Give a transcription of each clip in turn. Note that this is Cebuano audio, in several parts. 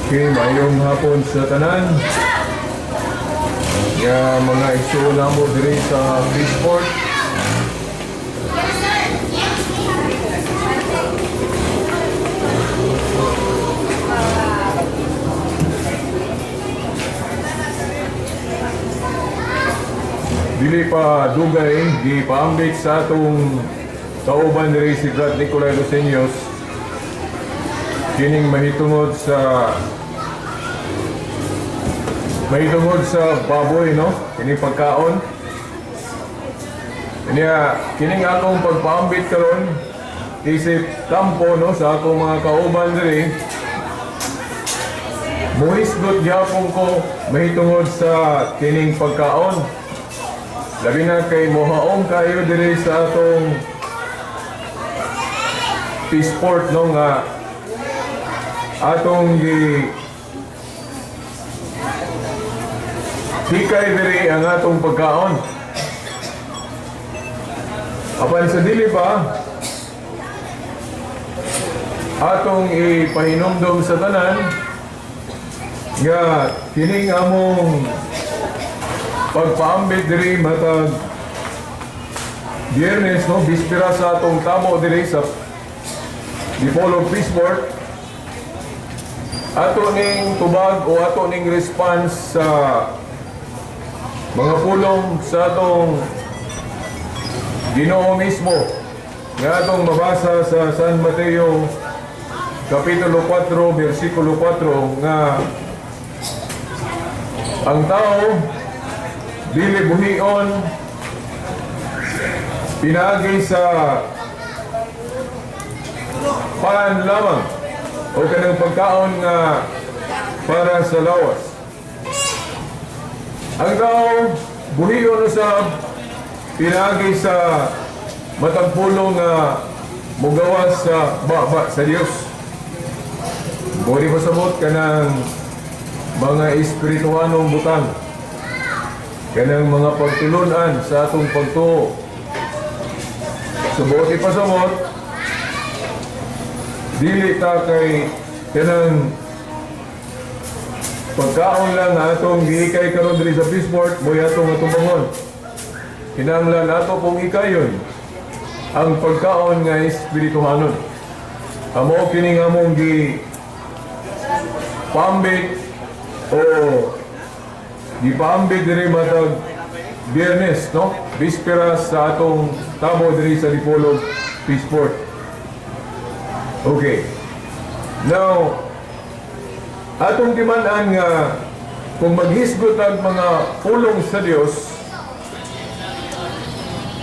Okay, maayong hapon sa tanan. Nga mga igsuon namo diri sa Fishport. Dili pa dugay gipaambit sa atong kauban diri si Brad Nicolay Luceños kining mahitungod sa baboy, no, kining pagkaon niya. Kining akong pagpaambit karon isip tampo, no, sa akong mga kauban diri, muhisgot gyapon ko mahitungod sa kining pagkaon, labi na kay mohaong kayo diri sa atong Peaceport, no, nga atong gi hikay diri ang atong pagkaon. Apan sa dili pa, atong ipahinumdom sa tanan nga kining among pagpaambit diri matag Biyernes, no, bispira sa atong tamo diri sa Dipolog Peaceport, ato ning tubag o ato ning response sa mga pulong sa atong Ginoo mismo nga atong mabasa sa San Mateo Kapitulo 4 versikulo 4 nga ang tao dili buhion pinaagi sa pan lamang o kanang pagkaon nga para sa lawas. Ang tao buhion usab pinaagi sa matag pulong nga mugawas sa baba sa Dios. Buot pasabot kanang mga espirituhanong butang, kanang mga pagtulunan sa atong pagtuo. So buot ipasabot, dili ta kay kanang pagkaon lang nga atong giikay karon diri sa Peaceport mo'y atong atubangon. Kinahanglan ato pong ikayon ang pagkaon nga espirituhanon. Amo kini nga among gi pambit o gipaambit diri matag Biyernes, no? Bispera sa atong tamo diri sa Dipolog Peaceport. Okay. Now, atong timan-an nga kung maghisgot ang mga pulong sa Dios,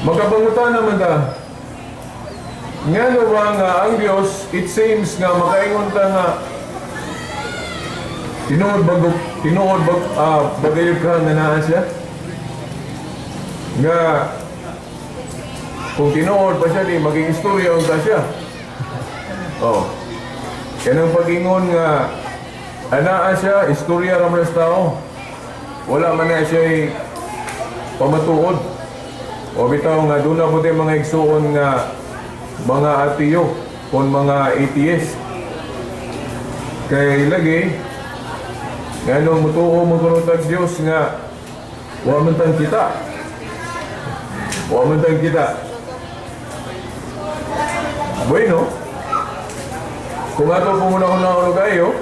makapangutan naman ta, ngano ba nga ang Dios, it seems nga makaingon ta nga tinuod ba bagayod ka nga naa siya? Nga kung tinuod pa siya, di maging istorya unta siya. Oh. Kanang pag-ingon nga anaa siya, istorya ra man sa tao. Wala man na siya pamatuod. O bitaw nga doon na po tayo mga igsuon nga mga ateo kung mga atheist. Kay lagi, nganong mutuo mo kuno tag Dios nga wa man tang kita. Wa man tang kita. Bueno, kung ato pong una-una kayo,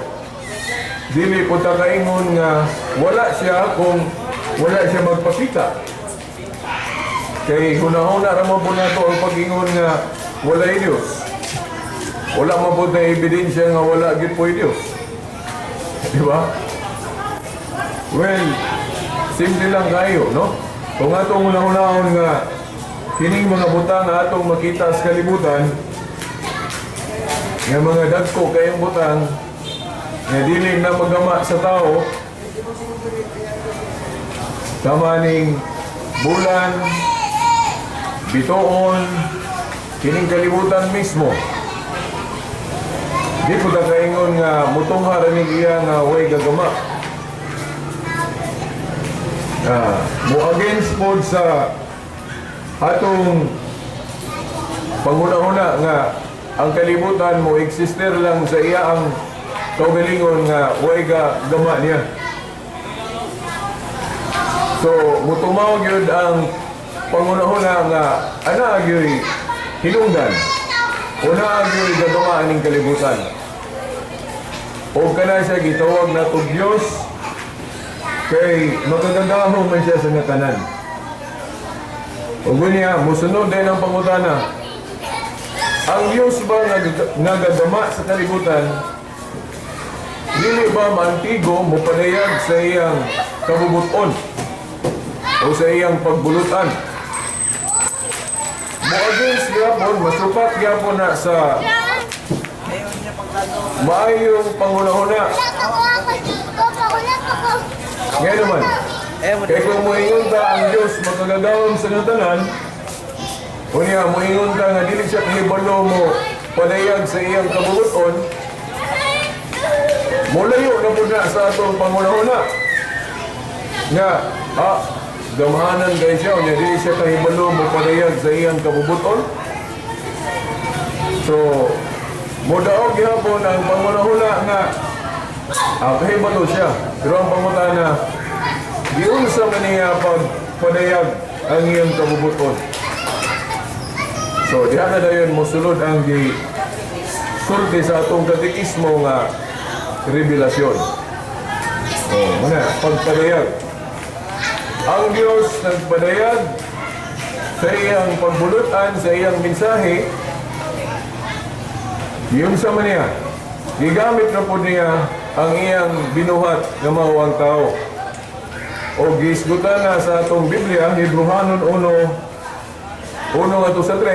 dili po ta kaingon nga wala siya kung wala siya magpakita. Kay hunahuna ra man po nato ang pag-ingon nga wala Diyos. Wala man po na ebidensya nga wala gyud po Diyos. Di ba? Well, simple lang kayo, no? Kung atong hunahunahon nga kining mga butang nga atong makita sa kalibutan, nga mga dagko kayong butang nga dili na magama sa tao, tama ning bulan, bituon, kining kalibutan mismo. Di po ta kaingon nga mutungha ra ning iya nga way gagama. Mo against pod sa atong panghuna-huna nga ang kalibutan mo exister lang sa iya ang kaugalingon nga way ga gama niya. So, mutumaw gyud ang pangunahuna nga ana gyud hinungdan o naa gyud gagama aning kalibutan. O kana siya gitawag nato Dios kay makagagahom man siya sa nga tanan. Ug niya, musunod din ang pangutana. Ang Diyos ba nga nagagama sa kalibutan, dili ba maantigo mopadayag sa iyang kabubuton o sa iyang pagbulutan? Mo against gyapon, masupat gyapon na sa maayong panghunahuna. Ngayon naman, kay kung moingon ta ang Diyos makagagahom sa tanan, unya moingon ta nga dili siya kahibalo mo padayag sa iyang kabubuton, mulayo na pud na sa atong panghunahuna. Nga, gamhanan kay siya, unya dili siya kahibalo mo padayag sa iyang kabubuton. So, modaog gihapon ang panghunahuna nga kahibalo siya. Pero ang pangutana, giunsa man niya pagpadayag ang iyang kabubuton? So, diha na dayon mosulod ang gi sulti sa atong katekismo nga revelasyon. Oh, muna, pagpadayag. Ang Diyos nagpadayag sa iyang pagbulutan, sa iyang mensahe, giunsa man niya? Gigamit na po niya ang iyang binuhat nga mao ang tao. O giisgutan na sa atong Biblia, Hebreohanon 1, 1 ngadto sa 3,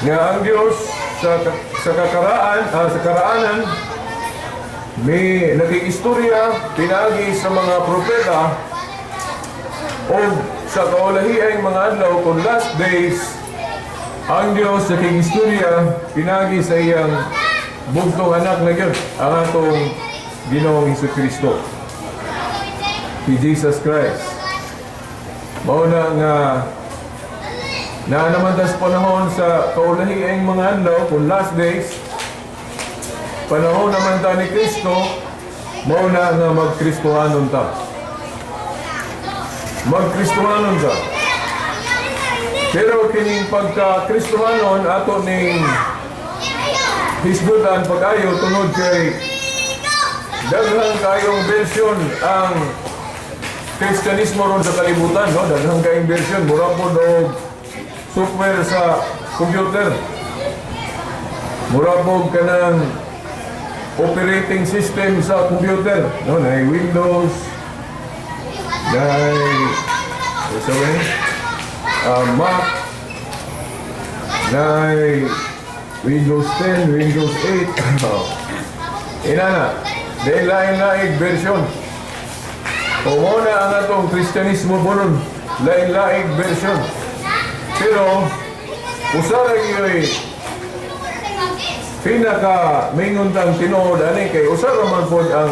nga ang Diyos sa kakaraan, sa karaanan, may nakiistorya pinaagi sa mga propeta o sa kaulahiang mga adlaw kung last days, ang Diyos sa istorya pinaagi sa iyang bugtong anak na gyud, ang atong Ginoong Hesus Kristo, si Jesus Christ. Mao na nga naa naman tas panahon sa kaulahiang mga adlaw kung last days, panahon naman ta ni Kristo, mao na nga magkristohanon ta. Magkristohanon ta. Pero kining pagka-Kristohanon ato ning hisgutan pag-ayo tungod kay daghang kayong version ang Kristyanismo ron sa kalibutan, no? Daghang kayong version, mura po og software sa computer. Mura po kanang operating system sa computer, no? Nay Windows, nay sa Mac, nay Windows 10, Windows 8. Oh. Inana, dahil lain-laing version. O mo na ang atong Kristyanismo po nun, lain-laing version. Pero, usa ra gyud pinaka mingon tang tinuod ani kay usa ra man pod ang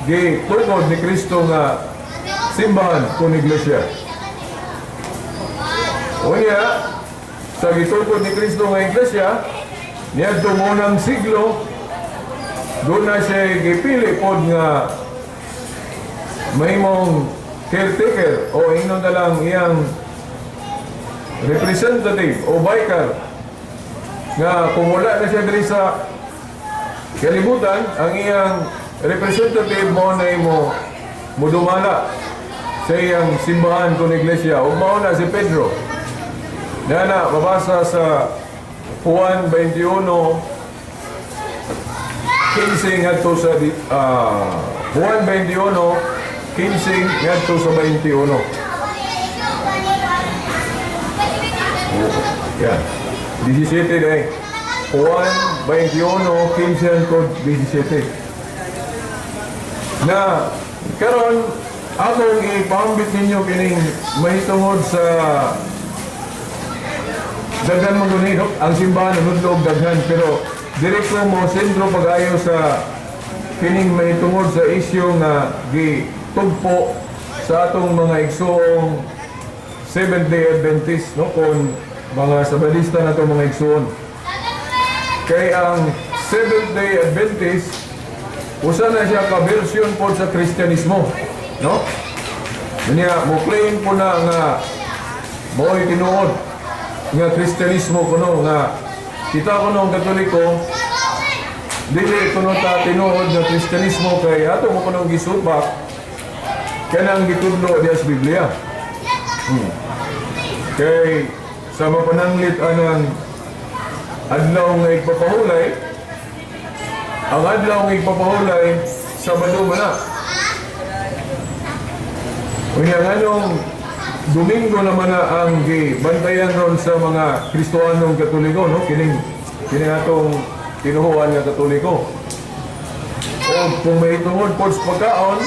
gitungod ni Kristo nga simbahan kun iglesia. Unya, sa gitungod ni Kristo nga iglesia, niadto unang siglo, doon na siya gipili pod nga mahimong caretaker o ingnon na lang iyang representative o vicar nga kung wala na siya diri sa kalibutan, ang iyang representative mo na imo mudumala sa iyang simbahan kung iglesia, ug mao na si Pedro na na mabasa sa Juan 21 15 ngadto sa Juan 21 15 ngadto sa 21. Yan. 17 na eh. Juan 21, 15 hangtod 17. Na, karon akong ipambit ninyo kining mahitungod sa daghan mo guni, no? Ang simbahan nanudlo og daghan, pero diri ko mo sentro pag-ayo sa kining mahitungod sa isyu nga gitugpo sa atong mga igsoong Seventh Day Adventist, no, kung mga Sabadista na itong mga igsoon. Kay ang Seventh Day Adventist, usa na siya ka version po sa Kristyanismo, no? Unya mo claim po na nga mao'y tinuod nga Kristyanismo kuno, nga kita kuno ang Katoliko, dili kuno ta tinuod nga Kristyanismo kay ato mo kunong gisupak kanang gitudlo diya sa Biblia. Kay sa mapananglit anang adlaw nga igpapahulay, ang adlaw nga igpapahulay, Sabado man na. Unya, nganong Domingo naman na ang gibantayan ron sa mga Kristohanong Katoliko, no? Kining kining atong tinuhuan nga Katoliko. O kung may tungod po sa pagkaon,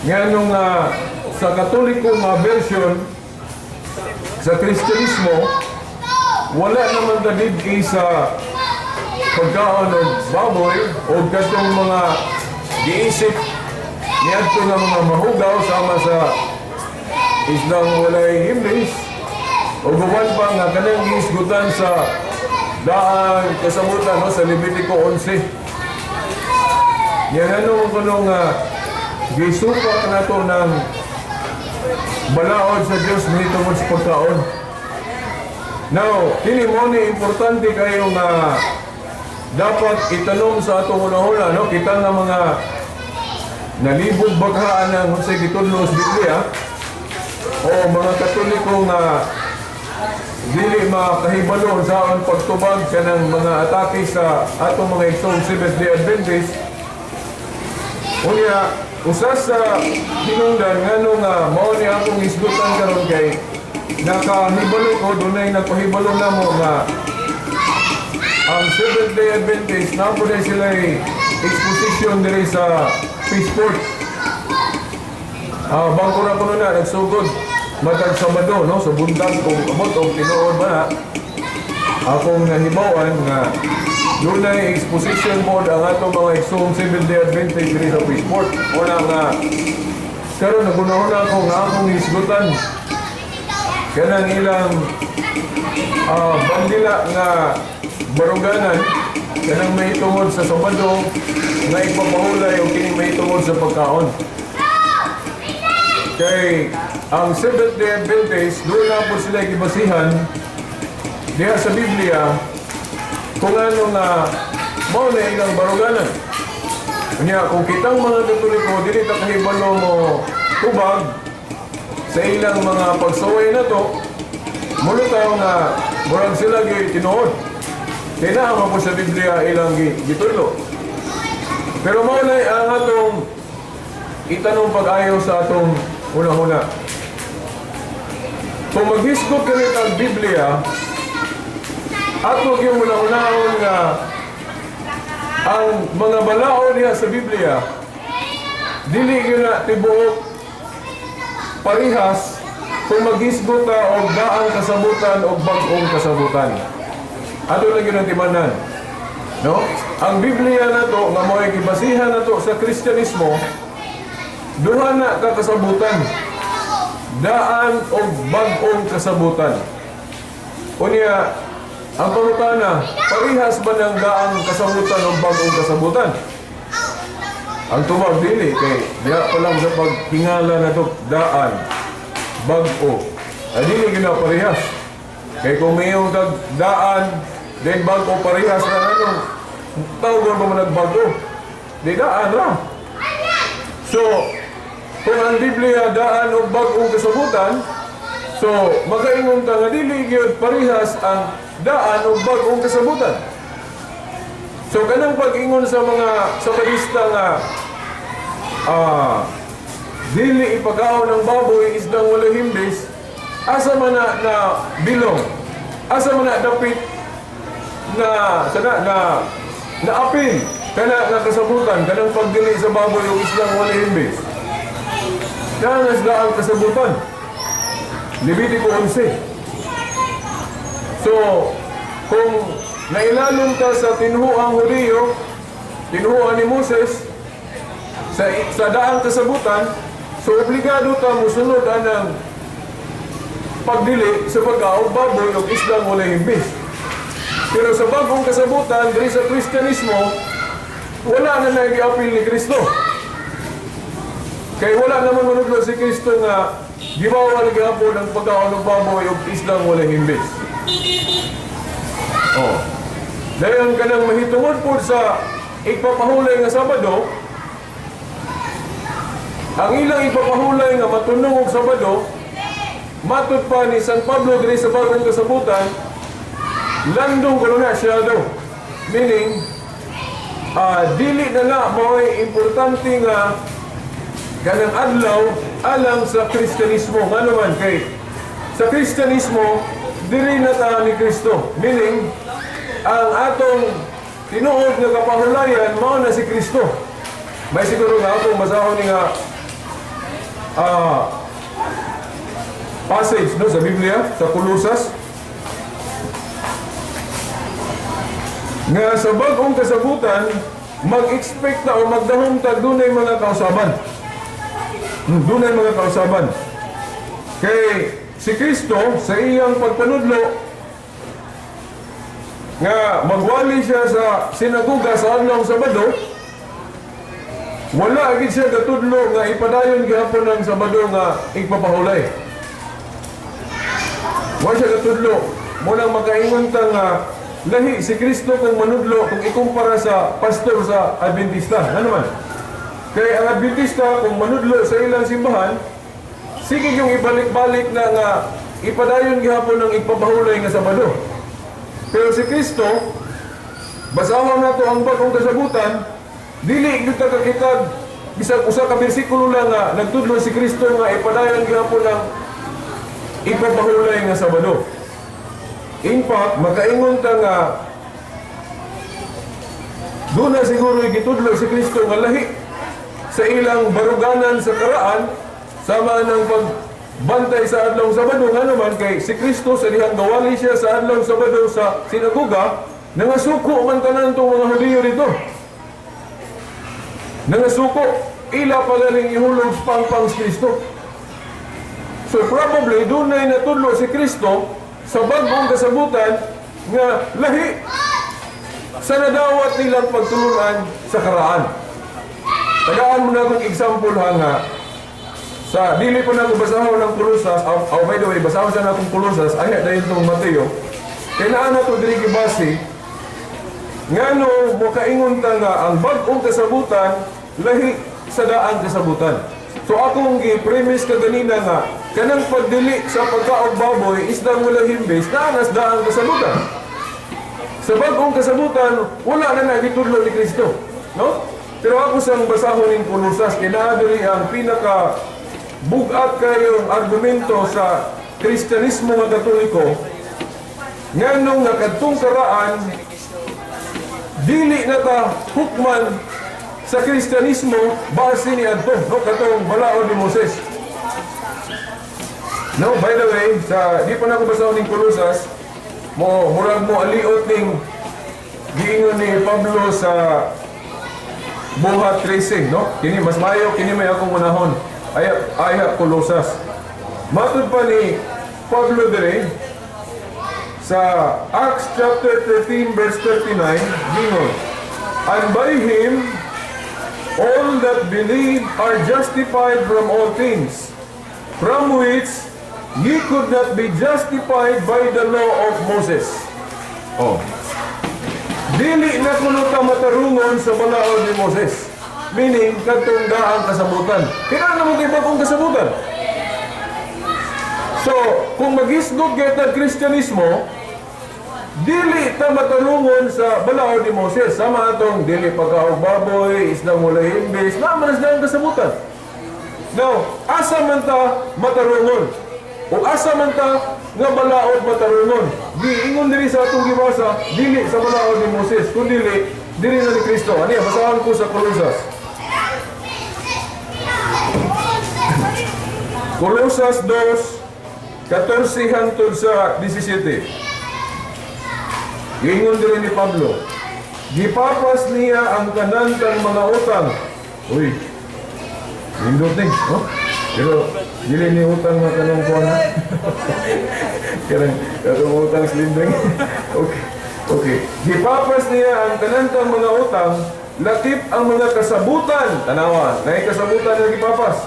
nganong sa Katoliko nga version sa Kristyanismo, wala naman ta didto sa pagkaon og baboy o katong mga giisip niadto nga mga mahugaw sama sa isdang walay himbis o guban pa nga kanang gihisgutan sa Daang Kasabutan, no, sa Levitico 11. Yan, ano kuno nga gisupak nato ng balaod sa Diyos tungod sa pagkaon. Now, kini mo ni importante kayo nga dapat itanong sa atong una-una, no? Kita nga mga nalibog baghaan ng unsay gitudlo sa Biblia o mga Katoliko nga dili makahibalo sa pagtubag kanang mga atake sa atong mga igsoong Seventh Day Adventist. Unya, usa sa hinungdan ngano nga mao ni akong isgutan karon kay nakahibalo ko, dunay nagpahibalo namo nga ang Seventh Day Adventist naa po sila exposition diri sa Peaceport. Ah, bangko na kuno na nagsugod matag Sabado, no, sa buntag, kung amot og tinuod ba na akong nahibawan nga dunay exposition board ang atong mga igsoong Seventh Day Adventist diri sa Peaceport. Una nga karon nagunahon ako nga akong hisgutan kanang ilang bandila nga baruganan kanang may tungod sa Sabado nga ipapahulay o kining may tungod sa pagkaon. Kay ang Seventh Day Adventist, doon na po sila gibasihan diha sa Biblia kung ano nga mao na ilang baruganan. Unya, kung kitang mga Katoliko dili ta kahibalo mo tubag sa ilang mga pagsaway na to, mulutaw nga murag sila gi tinuod. Kaya naa po sa Biblia ilang gitudlo. Pero mao na ang atong itanong pag-ayo sa atong una-una. Kung maghisgot kanit ang Biblia, ato yung una-unahon nga ang mga balaod niya sa Biblia, dili gyud na tibuok parihas kung maghisgot ta og daang kasabutan o bag-ong kasabutan. Ato lang yun ang timanan. No? Ang Biblia na to, nga mo'y gibasihan na to sa Kristyanismo, duha na ka kasabutan. Daan o bag-ong kasabutan. Unya, ang pangutana, parihas ba ng daang kasabutan o bag-ong kasabutan? Ang tubag, dili, kay diha pa lang sa pagtingala na to, daan, bag-o. Ay dili gina parehas. Kay kung mayroong kag daan, then bag-o, parehas na ano, tawag ba mo nagbago? Di daan ra. So, kung ang Biblia daan o bag-ong kasabutan, so makaingon ta nga dili gyud parehas ang daan o bag-ong kasabutan. So kanang pag-ingon sa mga Sabadista nga dili ipakaon ng baboy, isdang walay himbis, asa man na, na bilong? Asa man na dapit na sana na na apil kana nga kasabutan, kanang pagdili sa baboy o isdang walay himbis? Naa sa daang kasabutan. Levitico 11. So, kung nailalom ka sa tinuhuang Hudiyo, tinuhuan ni Moses, sa daang kasabutan, so obligado ka musunod anang pagdili sa pagkaon baboy o isdang walay himbis. Pero sa bagong kasabutan, diri sa Kristyanismo, wala na nag-apil ni Kristo. Kay wala naman manudlo si Kristo nga gibawal gihapon ang pagkaon ng baboy ug isdang walay himbis. Oh. Dayon kanang mahitungod po sa igpapahulay nga Sabado, ang ilang ipapahulay nga matunong og Sabado, matud pa ni San Pablo diri sa bagong kasabutan, landong kuno na siya daw. Meaning, dili na na mao'y importante nga kanang adlaw alang sa Kristyanismo. Nga naman kay sa Kristyanismo, diri na ta ni Kristo. Meaning, ang atong tinuod nga kapahulayan mao na si Kristo. May siguro nga akong basahon ni nga passage, no, sa Biblia sa Kolosas nga sa bagong kasabutan mag-expect na o magdahom ta dunay mga kausaban. Dunay mga kausaban. Kay si Kristo sa iyang pagpanudlo nga magwali siya sa sinagoga sa adlaw Sabado, wala gid siya gatudlo nga ipadayon gihapon ang Sabado nga igpapahulay. Wala siya gatudlo. Mo nang makaingon ta nga lahi si Kristo kung manudlo kung ikumpara sa pastor sa Adventista. Ano man? Kay ang Adventista kung manudlo sa ilang simbahan, sige yung ibalik-balik na nga ipadayon gihapon ang igpapahulay nga Sabado. Pero si Kristo, basahon nato ang bagong kasabutan, dili gyud ta kakitag bisag usa ka bersikulo lang nga nagtudlo si Kristo nga ipadayon gihapon ang ipapahulay nga Sabado. In fact, makaingon ta nga doon na siguro gitudlo si Kristo nga lahi sa ilang baruganan sa karaan sama ng pagbantay sa adlaw Sabado. Nga naman kay si Kristo sa dihang gawali siya sa adlaw Sabado sa sinagoga, nangasuko man tanan tong mga Hudiyo dito. Nangasuko, ila pa galing ihulog pangpang si Kristo. So probably doon na natudlo si Kristo sa bagong kasabutan nga lahi sa nadawat nilang pagtulunan sa karaan. Tagaan mo na akong example ha nga sa dili pa na ako basahon ng Kolosas, oh, by the way, basahon sa akong Kolosas, ay dahil itong Mateo. Kaya naa na to diri gibase, ngano mo kaingon ta nga ang bag-ong kasabutan lahi sa daang kasabutan. So akong gi-premise kaganina nga kanang pagdili sa pagkaog baboy, isdang walang himbis, naa nas daang kasabutan. Sa bagong kasabutan, wala na na gitudlo ni Kristo. No? Pero ako sang basahon ning Kolosas, kay naa diri ang pinaka bugat kayong argumento sa Kristyanismo nga Katoliko, nganong nakadtong karaan dili na ta hukman sa Kristyanismo base ni adto, no, katong balaod ni Moses. No, by the way, sa di pa na ako basahon ning Kolosas, mo murag mo aliot ning giingon ni Pablo sa Buhat 13, no? Kini mas mayo kini may akong unahon. Ay ay Kolosas. Matud pa ni Pablo dire sa Acts chapter 13 verse 39, gingon, "And by him all that believe are justified from all things, from which ye could not be justified by the law of Moses." Oh. Dili na kuno ta matarungon sa balaod ni Moses. Meaning, kadtong daang kasabutan. Kailangan mo kay bagong kasabutan. So, kung magisgot kay Kristyanismo, dili ta matarungon sa balaod ni Moses. Sama atong dili pagkaog baboy, isdang walay himbis, naa man sa daang kasabutan. Now, asa man ta matarungon? O asa man ta nga balaod matarungon? Giingon diri sa atong gibasa, dili sa balaod ni Moses, kundi diri na ni Kristo. Ani, basahan ko sa Kolosas. Kolosas 2, 14 hangtod sa 17. Giingon diri ni Pablo, "Gipapas niya ang tanan tang mga utang." Uy, nindot ni, oh? Pero dili ni utang nga kanang kuan ha. Kanang katong utang slindring. Okay. Okay. Gipapas niya ang tanan tang mga utang, lakip ang mga kasabutan. Tanawa, naay kasabutan na gipapas.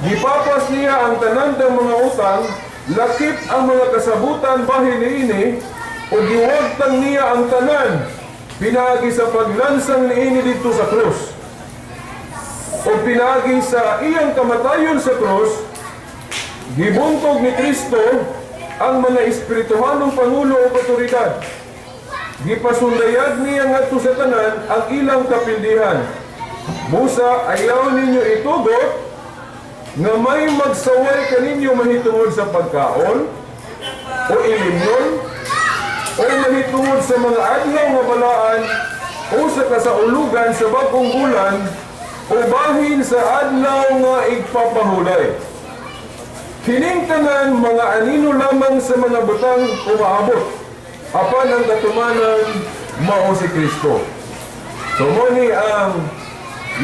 Gipapas niya ang tanan tang mga utang, lakip ang mga kasabutan bahin niini, o giwagtang niya ang tanan, pinaagi sa paglansang niini didto sa krus. O pinaagi sa iyang kamatayon sa krus, gibuntog ni Kristo ang mga espirituhanong pangulo o otoridad. Gipasundayag niya ngadto sa tanan ang ilang kapildihan. Busa, ayaw ninyo itugot nga may magsaway kaninyo mahitungod sa pagkaon o ilimnon o mahitungod sa mga adlaw nga balaan o sa kasaulugan sa bagong bulan o bahin sa adlaw nga igpapahulay. Kining tanan mga anino lamang sa mga butang umaabot. Apan ang katumanan mao si Kristo. So mao ni ang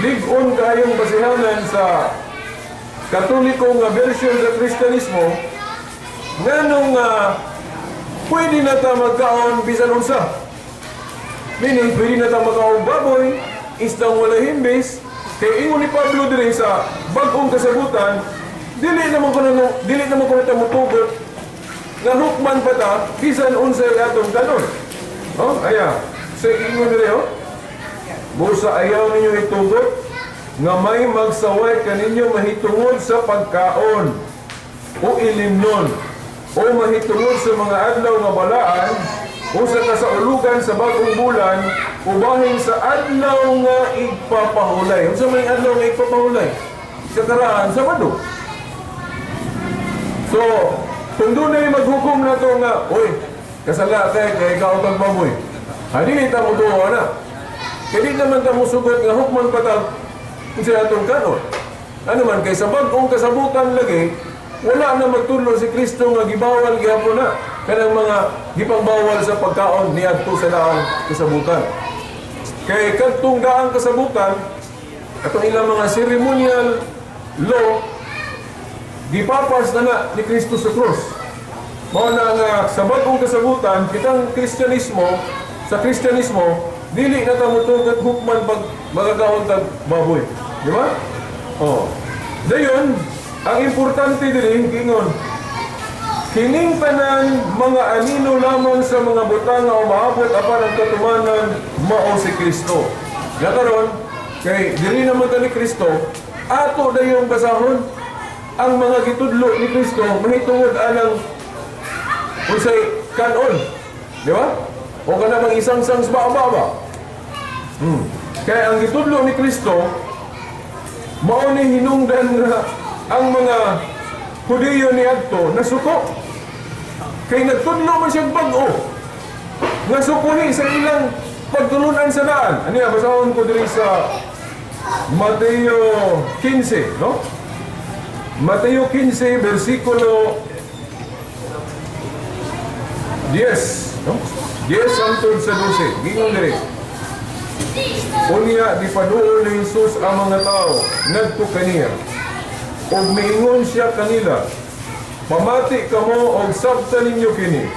lig-on kayong basihanan sa Katoliko nga version sa Kristyanismo, nganong pwede na ta magkaon bisan unsa. Meaning, pwede na ta magkaon baboy, isdang wala himbis, kay ingon ni Pablo diri sa Bag-ong Kasabutan, dili naman kuno ta motugot nga hukman pa ta bisan unsay atong kanon. Oh, aya. Sa ingon diri, oh. Busa, ayaw ninyo itugot nga may magsaway kaninyo mahitungod sa pagkaon o ilimnon o mahitungod sa mga adlaw nga balaan o sa kasaulugan sa bagong bulan o bahin sa adlaw nga igpapahulay. Unsa may adlaw nga igpapahulay? Sa karaan, Sabado. So, kung dunay maghukom na to nga, "Uy, kasala kay kay ikaw kag baboy." Ha, dili ta mo tuo na. Kay di naman ta mosugot nga hukman pa ta kung sila atong kanon. Ano man, kay sa Bag-ong Kasabutan lagi, wala na magtudlo si Kristo nga gibawal gihapon na kanang mga gipangbawal sa pagkaon niadto sa Daang Kasabutan. Kay kadtong Daang Kasabutan, atong ilang mga ceremonial law, gipapas na na ni Kristo sa krus. Mao na nga sa Bag-ong Kasabutan, kitang Kristyanismo, sa Kristyanismo, dili na ta motugot hukman pag magakaon tag baboy. Di ba? Oh. Dayon, ang importante diri ingon, kining tanan mga anino lamang sa mga butang nga umaabot, apan ang katumanan mao si Kristo. Nga karon kay diri naman ta ni Kristo, ato dayong basahon ang mga gitudlo ni Kristo mahitungod anang unsay kanon. Di ba? O kana bang isang sang sa baba ba? Kaya ang gitudlo ni Kristo mao ni hinungdan nga ang mga Hudiyo ni adto nasuko. Kay nagtudlo man siya bag-o nga sukuhi sa ilang pagtulunan sa daan. Ano yan? Basahon ko diri sa Mateo 15, no? Mateo 15, versikulo 10, no? 10 hangtod sa 12. Gingon diri. Unya, gipaduol ni Jesus ang mga tao ngadto kaniya. Ug miingon siya kanila, "Pamati kamo og sabta ninyo kini.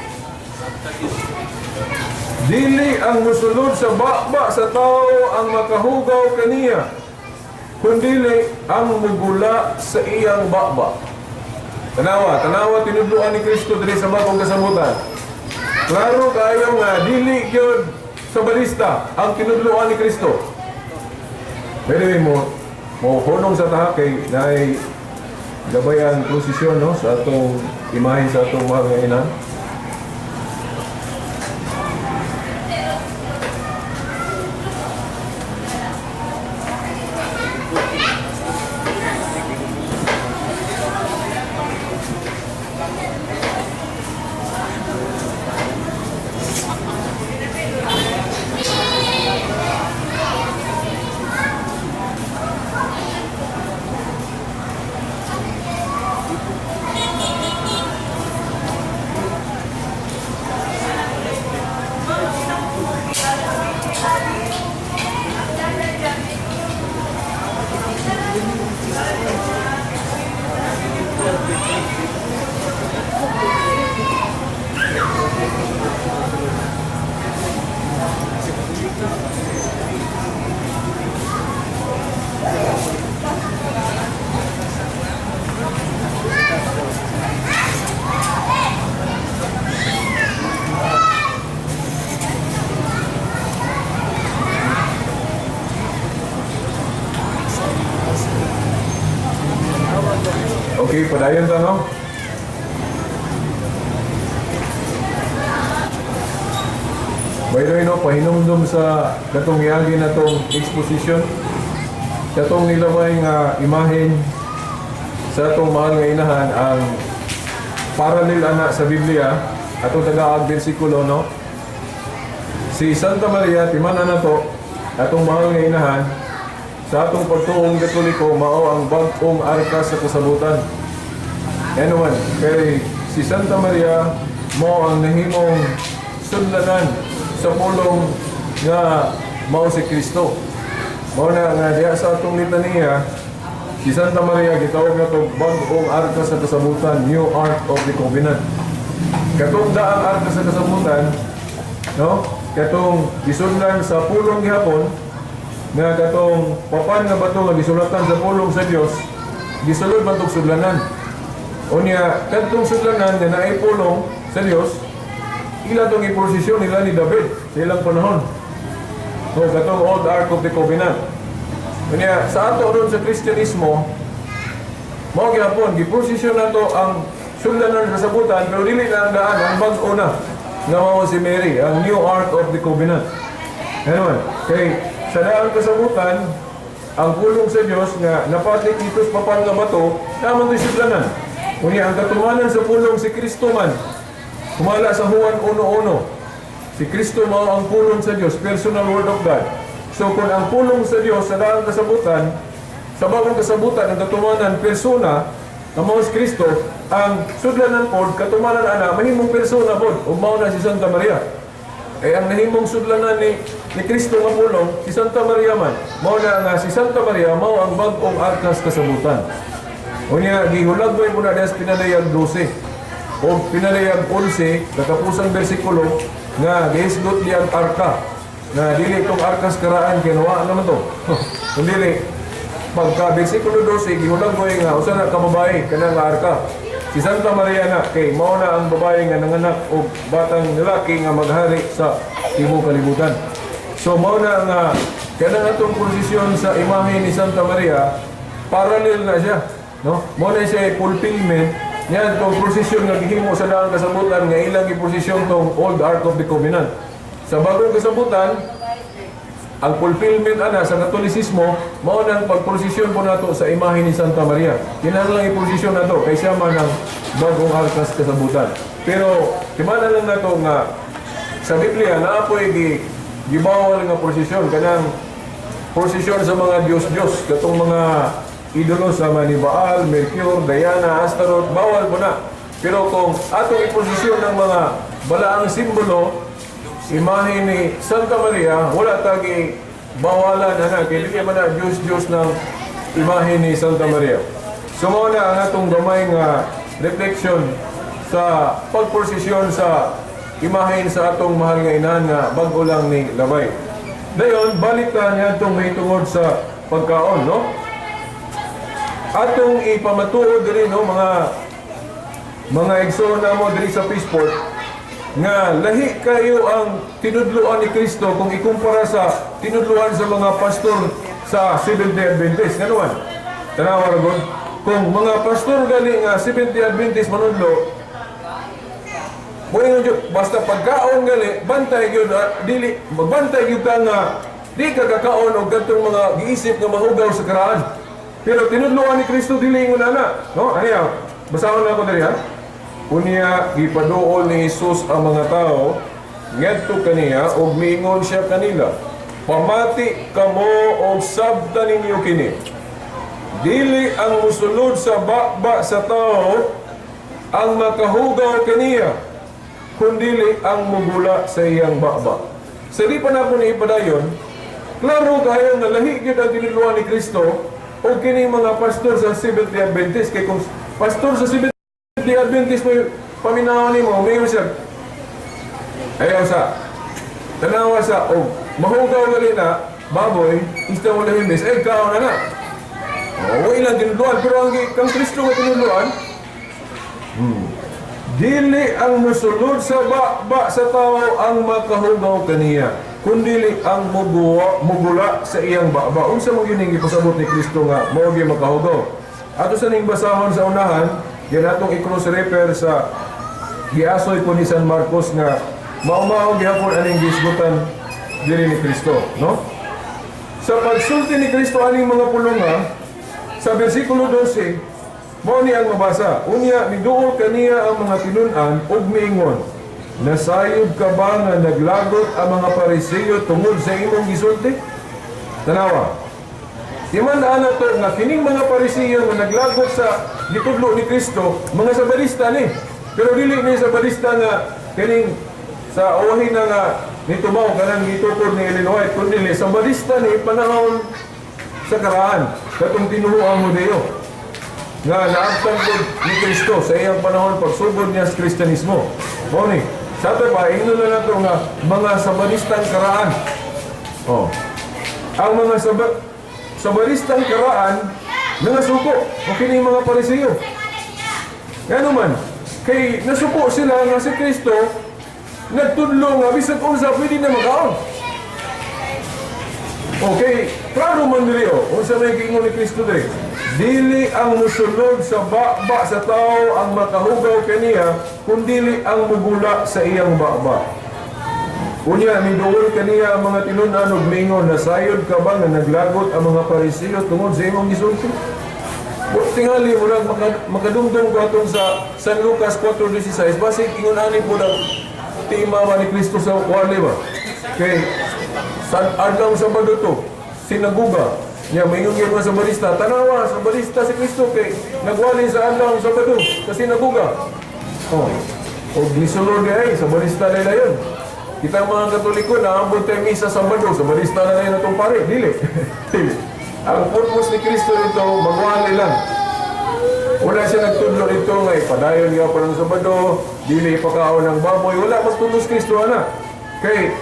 Dili ang musulod sa baba sa tao ang makahugaw kaniya, kundili ang mugula sa iyang baba." Tanawa, tanawa tinudloan ni Kristo diri sa Bagong Kasabutan. Klaro kayo nga dili gyud sa balista ang tinudloan ni Kristo. Anyway mo, mo hunong sa taha kay naay gabayan prosesyon, no, sa atong imahe sa atong mahal nga ina. Okay, padayon ta, no? By the way, no, pahinumdum sa katong yagi na tong exposition, katong nilabay nga imahen sa atong mahal nga inahan, ang parallel ana sa Biblia, atong tagaag bersikulo, no? Si Santa Maria, timan-an nato, atong mahal nga inahan, sa atong pagtuong Katoliko, mao ang bag-ong arka sa kasabutan. Anyone, kay si Santa Maria mao ang nahimong sudlanan sa pulong nga mao si Kristo. Mao na nga diha sa atong litaniya, si Santa Maria gitawag nato bag-ong arka sa kasabutan, New Ark of the Covenant. Katong daang arka sa kasabutan, no? Katong gisudlan sa pulong gihapon, nga katong papan nga bato nga gisulatan sa pulong sa Dios, gisulod man tog sudlanan. Unya, kadtong sudlanan nga naay pulong sa Dios, ila tong iprosesyon nila ni David sa ilang panahon. No, katong Old Ark of the Covenant. Unya, sa ato ron sa Kristyanismo, mao gihapon giprosesyon nato ang sudlanan sa kasabutan, pero dili na ang daan, ang bag-o na nga mao si Mary, ang New Ark of the Covenant. Anyway, kay sa daang kasabutan, ang pulong sa Dios nga napatlik dito sa papan nga bato, naman ito'y sudlanan. Unya, ang katumanan sa pulong si Kristo man. Kumala sa Juan 1.1. Si Kristo mao ang pulong sa Dios, personal word of God. So kung ang pulong sa Dios sa daang kasabutan, sa bagong kasabutan, ang katumanan persona, nga mao si Kristo, ang sudlanan pod, katumanan ana, mahimong persona pod, ug mao na si Santa Maria. Eh ang nahimong sudlanan ni Kristo nga pulong, si Santa Maria man. Mao na nga si Santa Maria mao ang bag-ong arkas kasabutan. Unya gihulagway mo na diha sa Pinadayag 12 o Pinadayag 11, katapusang bersikulo nga gihisgot diyang arka. Na dili itong arkas karaan kay nawa naman to. Kung dili pagka bersikulo 12, gihulagway nga usa na ka babae kanang nga arka. Si Santa Maria na kay mao na ang babae nga nanganak og batang lalaki nga maghari sa tibuok kalibutan. So mao na nga kanang atong prosesyon sa imahe ni Santa Maria, parallel na siya, no? Mao na siya fulfillment niya itong prosesyon nga gihimo sa daang kasabutan nga ilang giprosesyon tong Old Ark of the Covenant. Sa bagong kasabutan, ang fulfillment ana sa Katolisismo mao nang pagprosesyon po nato sa imahe ni Santa Maria. Kinahanglan iprosesyon nato kay siya man ang bagong arkas kasabutan. Pero timana lang nato nga sa Biblia naa po'y gibawal nga prosesyon, kanang prosesyon sa mga Diyos-Diyos, katong mga idolo sa mga ni Baal, Mercure, Diana, Astaroth, bawal po na. Pero kung atong iprosesyon ng mga balaang simbolo, imahe ni Santa Maria, wala tagi bawalan na kay dili man na Diyos-Diyos ng imahe ni Santa Maria. So mao na ang atong gamay nga reflection sa pagprosesyon sa imahe sa atong mahal nga inahan nga bag-o lang ni labay. Dayon, balik ta niya itong may tungod sa pagkaon, no? Atong ipamatuod diri, no, mga igsoon namo diri sa Peaceport, nga lahi kayo ang tinudluan ni Kristo kung ikumpara sa tinudluan sa mga pastor sa Seventh-day Adventist. Ngano man? Tanawa ra gud. Kung mga pastor gali nga Seventh-day Adventist manudlo, Moingon jud basta pagkaon gali, bantay gyud ah, dili magbantay gyud ka nga di ka kakaon og kadtong mga giisip nga mahugaw sa karaan. Pero tinudloan ni Kristo dili ingon ana, no? Ano yan? Basahon na ako diri ha. Unya gipaduol ni Jesus ang mga tao ngadto kaniya ug miingon siya kanila: "Pamati kamo og sabta ninyo kini. Dili ang musulod sa baba sa tao ang makahugaw kaniya, kundili ang mugula sa iyang baba." Sa di pa na ako ni ipadayon, klaro kayo nga lahi gyud ang tinudluan ni Kristo o kini mga pastor sa Seventh-day Adventist. Kay kung pastor sa Seventh-day Adventist mo paminawan nimo, mayon siya, "Ayaw sa, tanawa sa, oh, mahugaw gali na, baboy, isda wala himis, eh, kaon na na." Oh, ilang tinudluan, pero ang kang Kristo nga tinudluan, dili ang musulod sa baba sa tao ang makahugaw kaniya, kundili ang mugula sa iyang baba. Unsa mo yun ang ipasabot ni Kristo nga mao gyud makahugaw? Ato sa ning basahon sa unahan, yan atong i-cross refer sa giasoy po ni San Marcos nga mao-mao gihapon aning gisgutan diri ni Kristo, no? Sa pagsulti ni Kristo aning mga pulonga, sa versikulo 12, mao ni ang mabasa. Unya, miduol kaniya ang mga tinun-an ug miingon, "Nasayod ka ba nga naglagot ang mga Pariseo tungod sa imong gisulti?" Tanawa. Timan-an nato nga kining mga Pariseo nga naglagot sa gitudlo ni Kristo, mga Sabadista ni. Pero dili ni Sabadista nga kining sa uwahin na nga nitumaw kanang gitukod ni Ellen White, kundi Sabadista ni panahon sa karaan, katong tinuoang Hudeo nga naabtan pud ni Kristo sa iyang panahon pagsugod niya sa Kristyanismo. Mao ni, sa ato pa, ingnon na nato nga mga Sabadistang karaan. Oh. Ang mga Sabadistang karaan nangasuko o kini mga Pariseo. Ngano man, kay nasuko sila nga si Kristo nagtudlo nga bisag unsa pwede na makaon. Okay, klaro man diri oh. Unsa may giingon ni Kristo diri? Dili ang musulod sa baba sa tao ang makahugaw kaniya, kundili ang mugula sa iyang baba. Unya, miduol kaniya ang mga tinun-an ug miingon, "Nasayod ka ba nga naglagot ang mga Pariseo tungod sa imong gisulti?" Tingali mo lang makadumdum ko atong sa San Lucas 4:16, basig ingon ani po ang tema ba ni Kristo sa wali ba? Kay sa adlaw Sabado to, sinaguga. Nya maingon gyud mga Sabadista, "Tanawa, Sabadista si Kristo kay nagwali sa adlaw Sabado sa sinaguga." Oh. O gisulod ay Sabadista nila yun. Kita mga Katoliko na ambot tayo misa Sabado, Sabadista na yun atong pare. Dili. Dili. Ang purpose ni Kristo dito, magwali lang. Wala siya nagtudlo dito nga ipadayon nga pa ng Sabado, dili ipakaon ng baboy, wala magtudlo si Kristo ana. Kay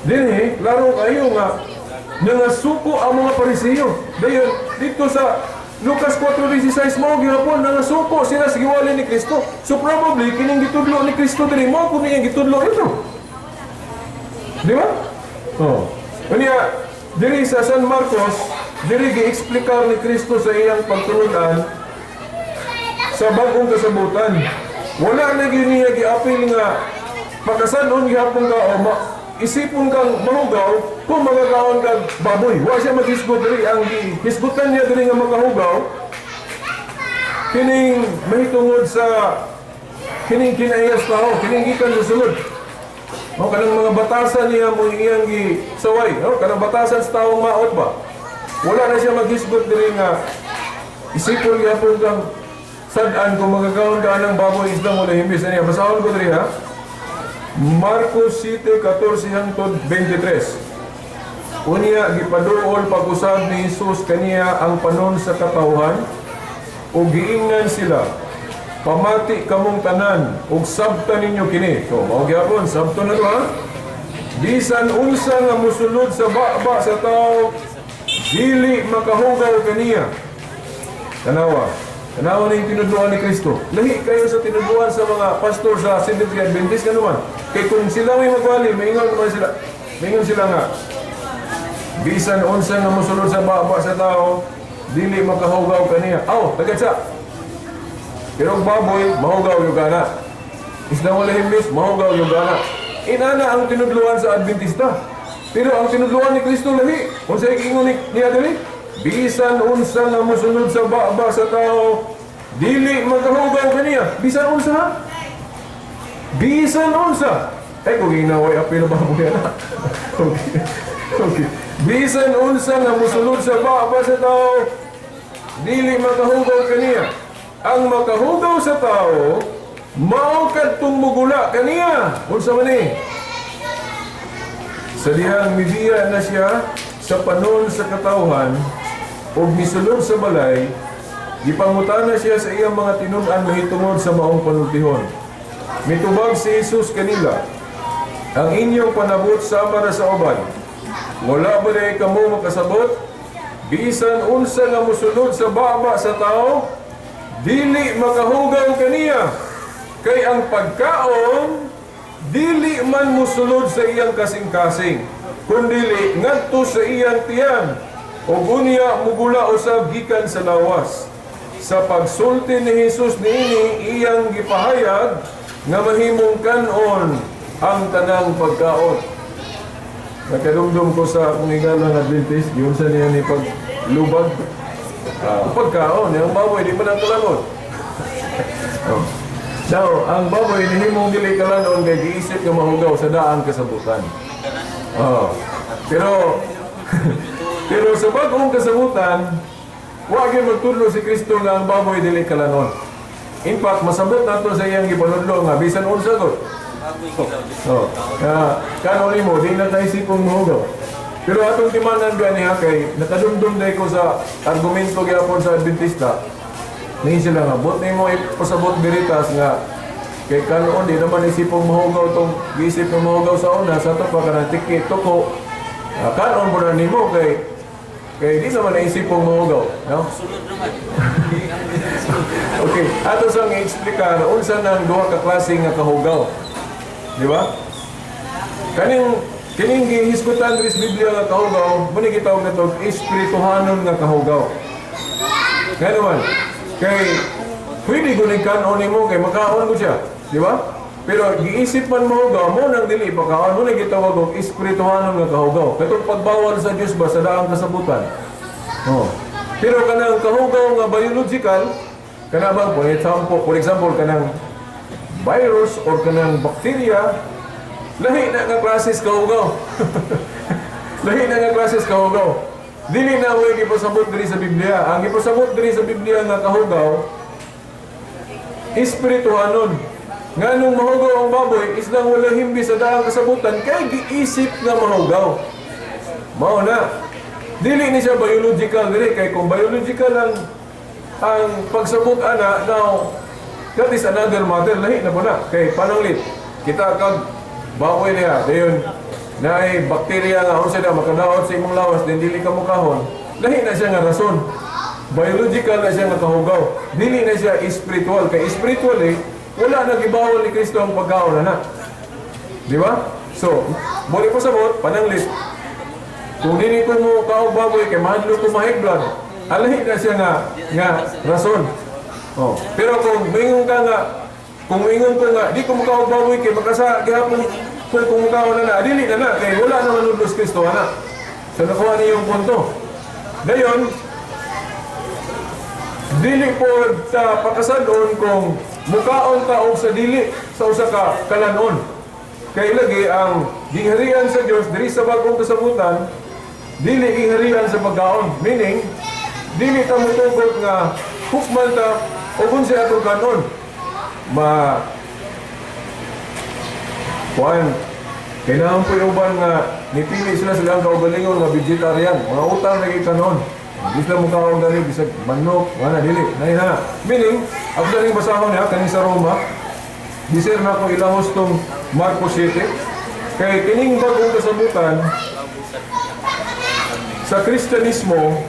dinhi, klaro kayo nga nangasuko ang mga Pariseo. Dayon dito sa Lucas 4:16 mo gihapon nangasuko sila sa giwali ni Kristo. So probably kining gitudlo ni Kristo diri mo kun iyang gitudlo ito. Di ba? Oh. Unya, diri sa San Marcos, diri gi-explikar ni Kristo sa iyang pagtulunan sa Bagong Kasabutan. Wala na gyud niya giapil nga pakasan-on gihapon ka o isipon kang mahugaw kung magakaon kag baboy. Wa siya maghisgot diri. Ang hisgutan niya diri nga makahugaw kining mahitungod sa kining kinaiyas tao, kining gikan sa sulod. O kanang mga batasan niya mo iyang gisaway, o kanang batasan sa taong maot ba. Wala na siya maghisgot diri nga isipon gyapon kang sad-an kung magagaon ka ng baboy, isdang wala himbis niya. Basahon ko diri ha. Marcos 7:14 hangtod 23. Unya gipaduol pag-usab ni Jesus kaniya ang panon sa katawhan ug giingnan sila, "Pamati kamong tanan ug sabta ninyo kini." So mao gyapon sabto na to ha. Bisan unsa nga musulod sa baba sa tao, dili makahugaw kaniya. Tanawa. Tanawa na yung tinudluan ni Kristo. Lahi kayo sa tinudluan sa mga pastor sa Seventh-day Adventist kanuman. Kay kung sila may magwali, maingon naman sila. Maingon sila nga, bisan unsa nga mosulod sa baba sa tao, dili makahugaw kaniya. Aw, tagad sa. Pero ang baboy, mahugaw yung gana. Isda wala himbis, mahugaw yung gana. Inana ang tinudluan sa Adventista. Pero ang tinudluan ni Kristo lahi. Kung sa ingon ni niya dili, bisan unsa nga mosulod sa baba sa tao, dili makahugaw kaniya. Bisan unsa ha? Bisan unsa. Eh, kung ginaway apil baboy na. Okay. Bisan unsa nga mosulod sa baba sa tao, dili makahugaw kaniya. Ang makahugaw sa tao, mao kadtong mugula kaniya. Unsa man ni? Sa dihang mibiya na siya sa panon sa katawhan ug misulod sa balay, gipangutana siya sa iyang mga tinun-an mahitungod sa maong panultihon. Mitubag si Jesus kanila, "Ang inyong panabot sama ra sa uban. Wala ba diay kamo makasabot? Bisan unsa nga mosulod sa baba sa tao, dili makahugaw kaniya. Kay ang pagkaon, dili man mosulod sa iyang kasing-kasing, kundili ngadto sa iyang tiyan, ug unya mugula usab gikan sa lawas." Sa pagsulti ni Jesus niini, iyang gipahayag nga mahimong kanon ang tanang pagkaon. Nakadumdum ko sa akong higala ng Adventist, yun sa niya ni paglubag. Pagkaon, yung baboy, di man ang kalanon. Oh. Now, ang baboy, nihimong dili kalanon kay giisip nga mahugaw sa daang kasabutan. Oh. Pero, pero sa bagong kasabutan, wa gyud magtudlo si Kristo nga ang baboy dili kalanon. In fact, masabot nato sa iyang gipanudlo nga bisan unsa gud. Oh, kanon nimo di na kaisipong mahugaw. Pero atong timanan gani ha, kay nakadumdum day ko sa argumento gyapon sa Adventista. Ni sila nga buot nimo ipasabot Veritas nga kay kanon di naman isipong mahugaw tong giisip nga mahugaw sa una sa ato pa kanang tiki tuko. Kanon mo na nimo kay kay di naman naisipong mahugaw, no? Sunod naman. Okay, ato sang i-explicar unsa nang duha ka klase nga kahugaw. Di ba? Kaning kining gihisgutan diri sa Biblia nga kahugaw, mao ni gitawag nato espirituhanon nga kahugaw. Kaya naman, kay pwede ko ning kanon nimo kay makaon ko siya, di ba? Pero giisip man mahugaw mo nang dili pakaon mo na gitawag og espirituhanon nga kahugaw. Katong pagbawal sa Dios ba sa daang kasabutan. Oh. Pero kanang kahugaw nga biological, kana bang for example kanang virus or kanang bacteria, lahi na nga klases kahugaw. Lahi na nga klases kahugaw. Dili na mo gipasabot diri sa Biblia. Ang gipasabot diri sa Biblia nga kahugaw, espirituhanon. Nganong mahugaw ang baboy, islang wala himbi sa daang kasabutan, kay giisip nga mahugaw. Mao na. Dili ni siya biological dili kay kung biological ang pagsabot ana, now that is another matter, lahi na po na. Kay pananglit kita kag baboy niya dayon naay bakterya nga unsa na makadaot sa imong lawas din dili ka mukahon, lahi na siya nga rason. Biological na siya nga kahugaw, dili na siya spiritual, kay spiritual eh, wala na gibawal ni Kristo ang pagkaon na. Di ba? So, muli po sabot, pananglit kung dili ko mo kaog baboy kay mahadlok ko ma-high blood, alahi na siya nga rason. Oh. Pero kung moingon ko nga di ko mo kaog baboy kay makasa gihapon kung mukaon na na, dili na na kay wala na manudlo si Kristo ana. So nakuha niyo yung punto. Dayon, dili po sa pakasadon kung mukaon ka og sa dili sa usa ka kalanon. Kay lagi ang gingharian sa Dios diri sa bagong kasabutan, dili gingharian sa pagkaon. Meaning, dili ta motugot nga hukman ta o kung siya atong kanon. Ma kuan kailangan po yung uban nga nipili sila silang kaugalingon nga vegetarian. Mga utang lagi kanon. Di sila mukaon gani bisag manok, wala dili. Nay na. Meaning, ako sa ning basahon niya kaning sa Roma. Bisir na ko ilahos tong Marcos 7. Kay kining bagong kasabutan sa Kristyanismo,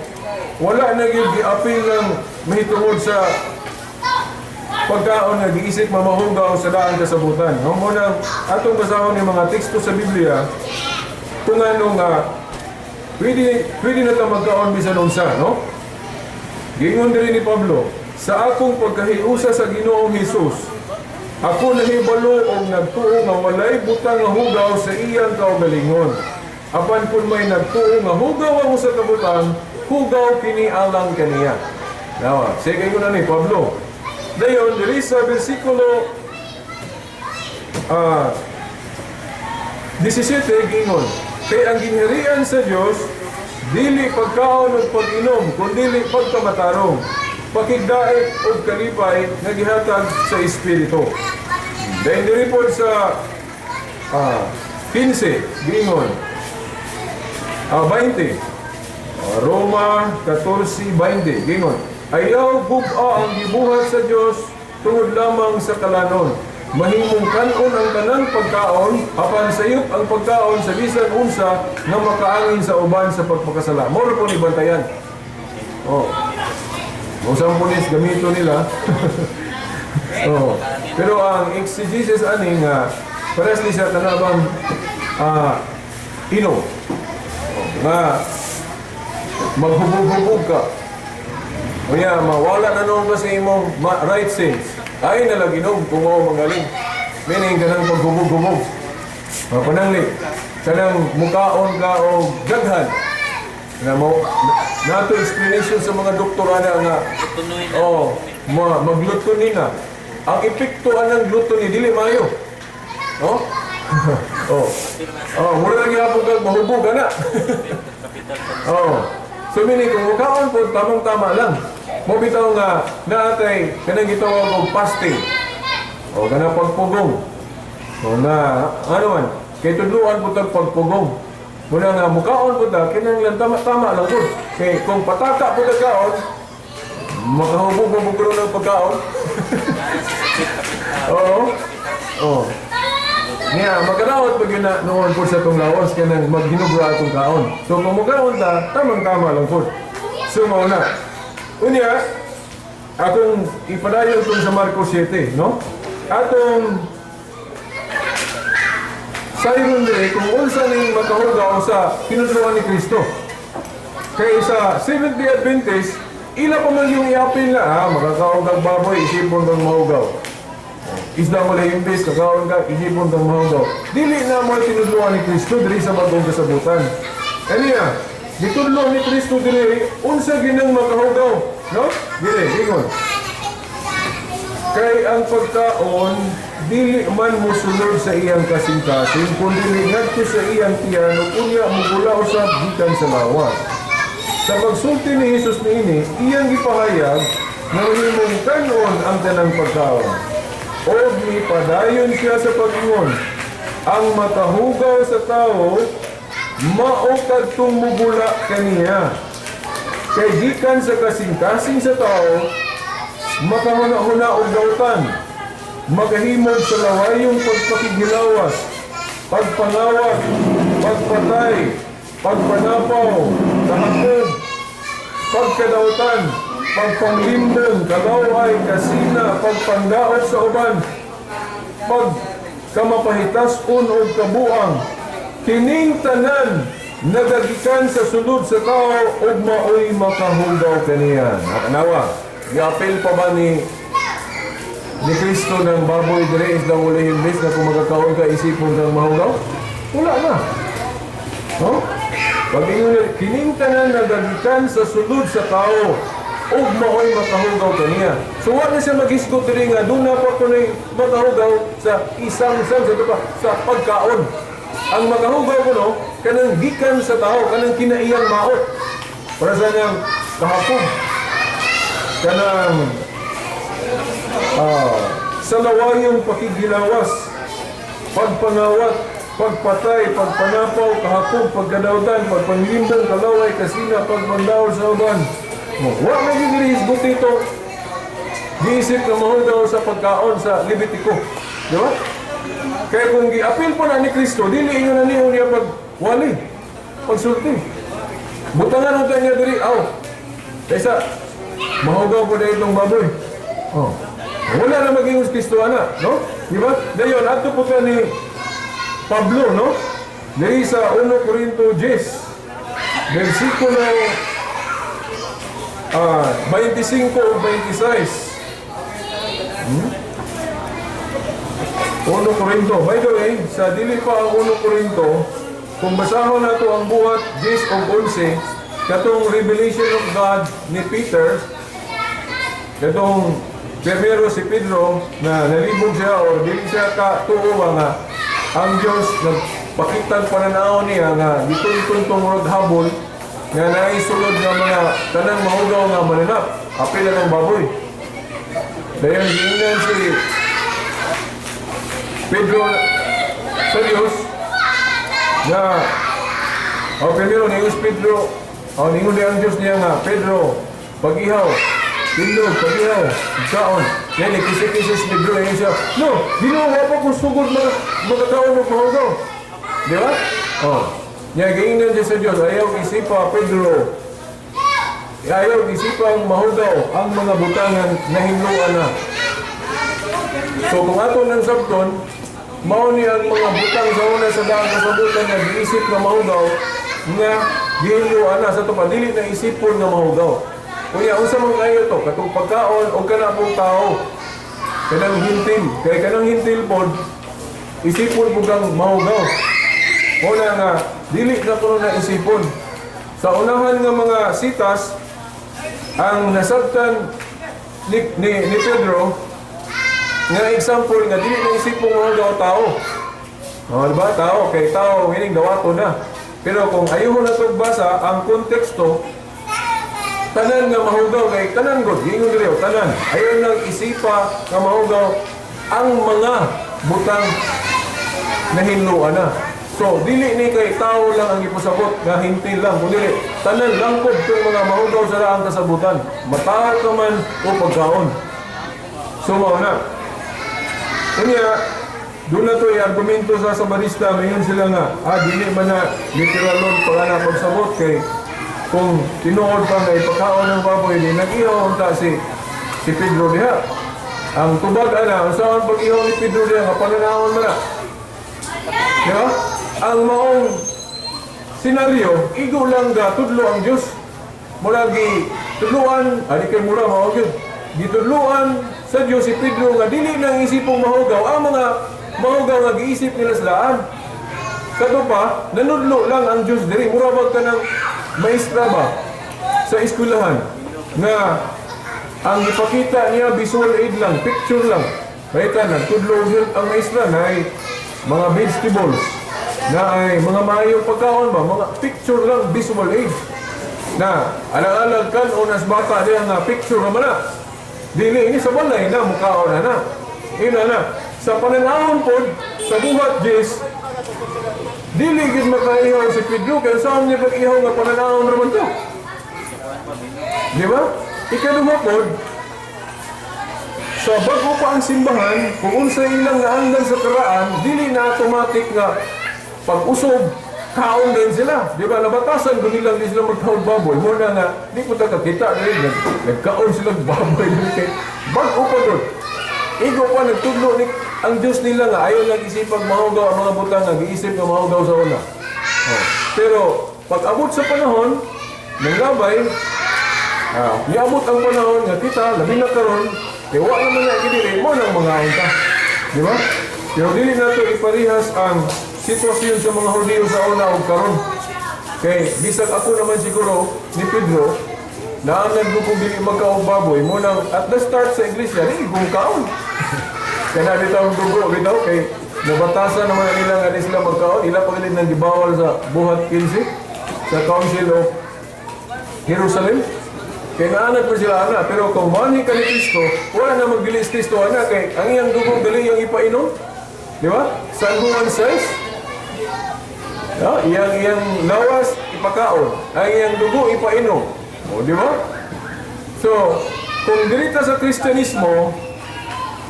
wala na gyud giapil ng mahitungod sa pagkaon nga giisip mamahugaw sa daang kasabutan. No, mo na atong basahon yung mga teksto sa Biblia kung ano nga pwede pwede na ta magkaon bisan unsa, no? Gingon diri ni Pablo, "Sa akong pagkahiusa sa Ginoong Hesus, ako nahibalo og nagtuo nga walay butang nga hugaw sa iyang kaugalingon. Apan kung may nagtuo nga hugaw ang usa ka butang, hugaw kini alang kaniya." Nawa, sige ko na ni Pablo. Dayon, diri sa bersikulo 17 gingon, "Kay ang gingharian sa Dios dili pagkaon ug pag-inom, kundi pagkamatarong, pakigdait ug kalipay nga gihatag sa Espiritu." Dayon diri po sa 15 gingon, 20. Roma 14:20 gingon, "Ayaw gub-a ang gibuhat sa Dios tungod lamang sa kalanon. Mahimong kanon ang tanang pagkaon, apan sayop ang pagkaon sa bisan unsa nga makaangin sa uban sa pagpakasala." Moro po ni bantayan. Oh. Usang pulis gamito nila. Oh. Pero ang exegesis ani nga pares ni siya kanabang ino. Oh, nga maghubog-hubog ka. Unya, mawala na noon ka sa imong right sense. Ay na lang inom kung mao magaling. Meaning, kanang paghubog-hubog. Mga panangli, kanang mukaon ka o daghan. Na mo, nato explanation sa mga doktor ana nga Tunoy na. Oh, magluto ni na. Ang epekto anang gluttony dili maayo. No? Oh. Oh, mura lang gyapon kag mahubog ana. Kapital sa Oh. So meaning kung mukaon po tamang-tama lang. Mo bitaw nga naatay kanang gitawag og fasting. O kanang pagpugong. O na ano man, kay tudluan po tag pagpugong. Muna nga mukaon po ta kinahanglan tama-tama lang pud. Kay kung pataka po tag kaon, makahubog mo bugro ng pagkaon. Oo. Oo. Niya, magkaraot pag yun na noon po sa itong lawas, kanang maghinubra atong kaon. So kung mukaon ta, tamang-tama lang po. So mao na. Unya, atong ipadayon itong sa Marcos 7, no? Atong sayron dire kung unsa ning makahugaw sa tinudluan ni Kristo. Kay sa Seventh-day Adventist, ila pa man yung iapil na, makakaon kang baboy, isipon kang mahugaw. Isda mo lang imbis, kakaon ka, isipon kang mahugaw. Dili na mo tinudluan ni Kristo diri sa bagong kasabutan. Aniya, gitudlo ni Kristo diri, unsa ginang makahugaw, no? Dili, ingon. Kay ang pagkaon, dili man mosulod sa iyang kasing-kasing, kundi ngadto sa iyang tiyan, ug unya mugula usab gikan sa lawas. Sa pagsulti ni Jesus niini, iyang gipahayag nga mahimong kanon ang tanang pagkaon. O mipadayon siya sa pag-ingon, ang makahugaw sa tao, mao kadtong mubula kaniya. Kay gikan sa kasing-kasing sa tao, makahuna-huna og dautan, makahimog sa lawayong pagpakighilawas, pagpangawat, pagpatay, pagpanapaw, kahakog, pagkadautan, pagpanglimbong, kalaway, kasina, pagpangdaot sa uban, pagkamapahitas-on og kabuang, kining tanan nagagikan sa sulod sa tao ug maoy makahugaw kaniya. Nakanawa, giapil pa ba ni Kristo ng baboy dire isdang walay himbis na kung magkakaon ka isipon kang mahugaw? Wala na. No? Pag ingon niya, kining tanan nagagikan sa sulod sa tao ug maoy makahugaw kaniya. So wa na siya maghisgot diri nga duna pa kunoy makahugaw sa isang sa ito pa sa pagkaon. Ang makahugaw kuno kanang gikan sa tao, kanang kinaiyang maot. Para sa niyang kahapog. Kanang sa lawayong pakighilawas, pagpangawat, pagpatay, pagpanapaw, kahapog, pagkadawdan, pagpanglimbong, kalaway, kasina, pagpandawol sa uban. Mo, wa na gyud hisgot dito. Giisip na mahugaw sa pagkaon sa Levitico. Di ba? Kaya kung giapil po na ni Kristo, dili inyo na niyo niya pagwali, pagsulti. Butangan unta niya diri, aw. Kaysa, mahugaw po na itong baboy. Oh. Wala na maging Kristo ana, no? Di ba? Dayon, adto po ka ni Pablo, no? Diri sa 1 Corinto 10, versikulo 25 o 26. 1 Corinto. By the way, sa dili pa ang 1 Corinto, kung basahon nato ang Buhat 10 o 11, katong revelation of God ni Peter, katong primero si Pedro na nalibog siya or dili siya ka tuo ba nga ang Diyos nagpakitang pananaw niya nga gituntun tong murag habol nga naisulod nga mga tanang mahugaw nga mananap apil na ng baboy. Dayon giingnan si Pedro sa Diyos nga oh, primero ni Pedro, oh, ningon ang Diyos niya nga, "Pedro, pag-ihaw, tindog, pag-ihaw, kaon." Yan, ikisi-kisi si Pedro, yan siya, "No, Ginoo, wa pa ko sugod magkakaon og mahugaw." Di ba? Oh. Nya giingnan siya sa Diyos, "Ayaw isipa, Pedro. Ayaw isipa ang mahugaw, ang mga butangan nahinluan na." So kung ato nang sabton, mao ni ang mga butang sa una sa daang kasabutan nga giisip nga mahugaw nga gihinluan na sa to pa dili na isipon nga mahugaw. Kuya, unsa man kayo to? Katong pagkaon o kana pong tao. Kanang hintil. Kay kanang hintil pod, isipon po kang mahugaw. Muna nga, dili na kuno na isipon. Sa unahan nga mga sitas, ang nasabtan ni Pedro, nga example nga dili na isipon mahugaw tao. O, di ba? Tao, kay tao, meaning dawato na. Pero kung ayuho na itong basa, ang konteksto, tanan nga mahugaw kay tanan god, giingon diri, oh, tanan. Ayaw nang isipa nga mahugaw ang mga butang nahinloan na. So, dili ni kay tao lang ang ipasabot, nga hintil lang. Kung dili, tanan langkob itong mga mahugaw sa raang kasabutan. Matao ka man o pagkaon. So, mao na. Unya, doon na to argumento sa Sabarista, ngayon sila nga, dili man na literalon pa na pagsabot kay kung tinuod pa nga ipakaon ng baboy ni nag-ihaw unta si Pedro diha. Ang tubag ana, ang saan pag-ihaw ni Pedro diha nga pananahon man na. Di ba? Ang maong senaryo, igo lang ga tudlo ang Dios. Mura gi tudluan, ani kay mura mao gyud. Gitudluan sa Dios si Pedro nga dili nang isipong mahugaw ang mga mahugaw nga giisip nila sa daan. Kato pa, nanudlo lang ang Dios diri. Mura bag ka ng maestra ba sa eskwelahan nga ang ipakita niya visual aid lang, picture lang. Kahit nagtudlo ang maestra na ay mga vegetables, na ay mga maayong pagkaon ba, mga picture lang, visual aid. Na alang-alang kan o nas bata diya nga picture naman na. Dili ini sa balay na mukhaon na na. Ina na. Sa pananahon pod, sa buhat Jis, dili gid makaihaw si Pedro kay saan niya pag-ihaw nga pananahon raman to. Di ba? Ikaduha pod, sa bago pa ang simbahan, kung unsa ilang naanggan sa karaan, dili na automatic nga pag-usob, kaon din sila. Di ba? Nabatasan ko nilang di sila magkaon baboy. Muna nga, di ko ta kakita rin. Nagkaon sila baboy. Kay bago pa doon. Igo pa, nagtudlo ni, ang Diyos nila nga, ayaw lang isipag mahugaw ang mga butang nga, giisip nga mahugaw sa una. Oh. Pero, pag abot sa panahon, ng labay, niabot ang panahon nga kita, labi na karon, kay wa naman na gidili mo nang mga unta. Di ba? Pero dili nato iparihas ang sitwasyon sa mga Hudiyo sa una ug karon. Kay bisag ako naman siguro ni Pedro, naanad ko kung dili magkaog baboy mo nang at the start sa iglesia, di kong kaon. Kaya bitaw ang dugo, bitaw kay nabatasan naman na nila nga di sila magkaon, ila pa gilid nang gibawal sa buhat 15 sa Council of Jerusalem. Kay naanad pa sila ana, pero kung manhi ka ni Kristo, wala na magdili si Kristo ana kay ang iyang dugo dili iyang ipainom. Di ba? San Juan says, no, iyang iyang lawas ipakaon, ang iyang dugo ipainom. O, di ba? So, kung dili ta sa Kristyanismo,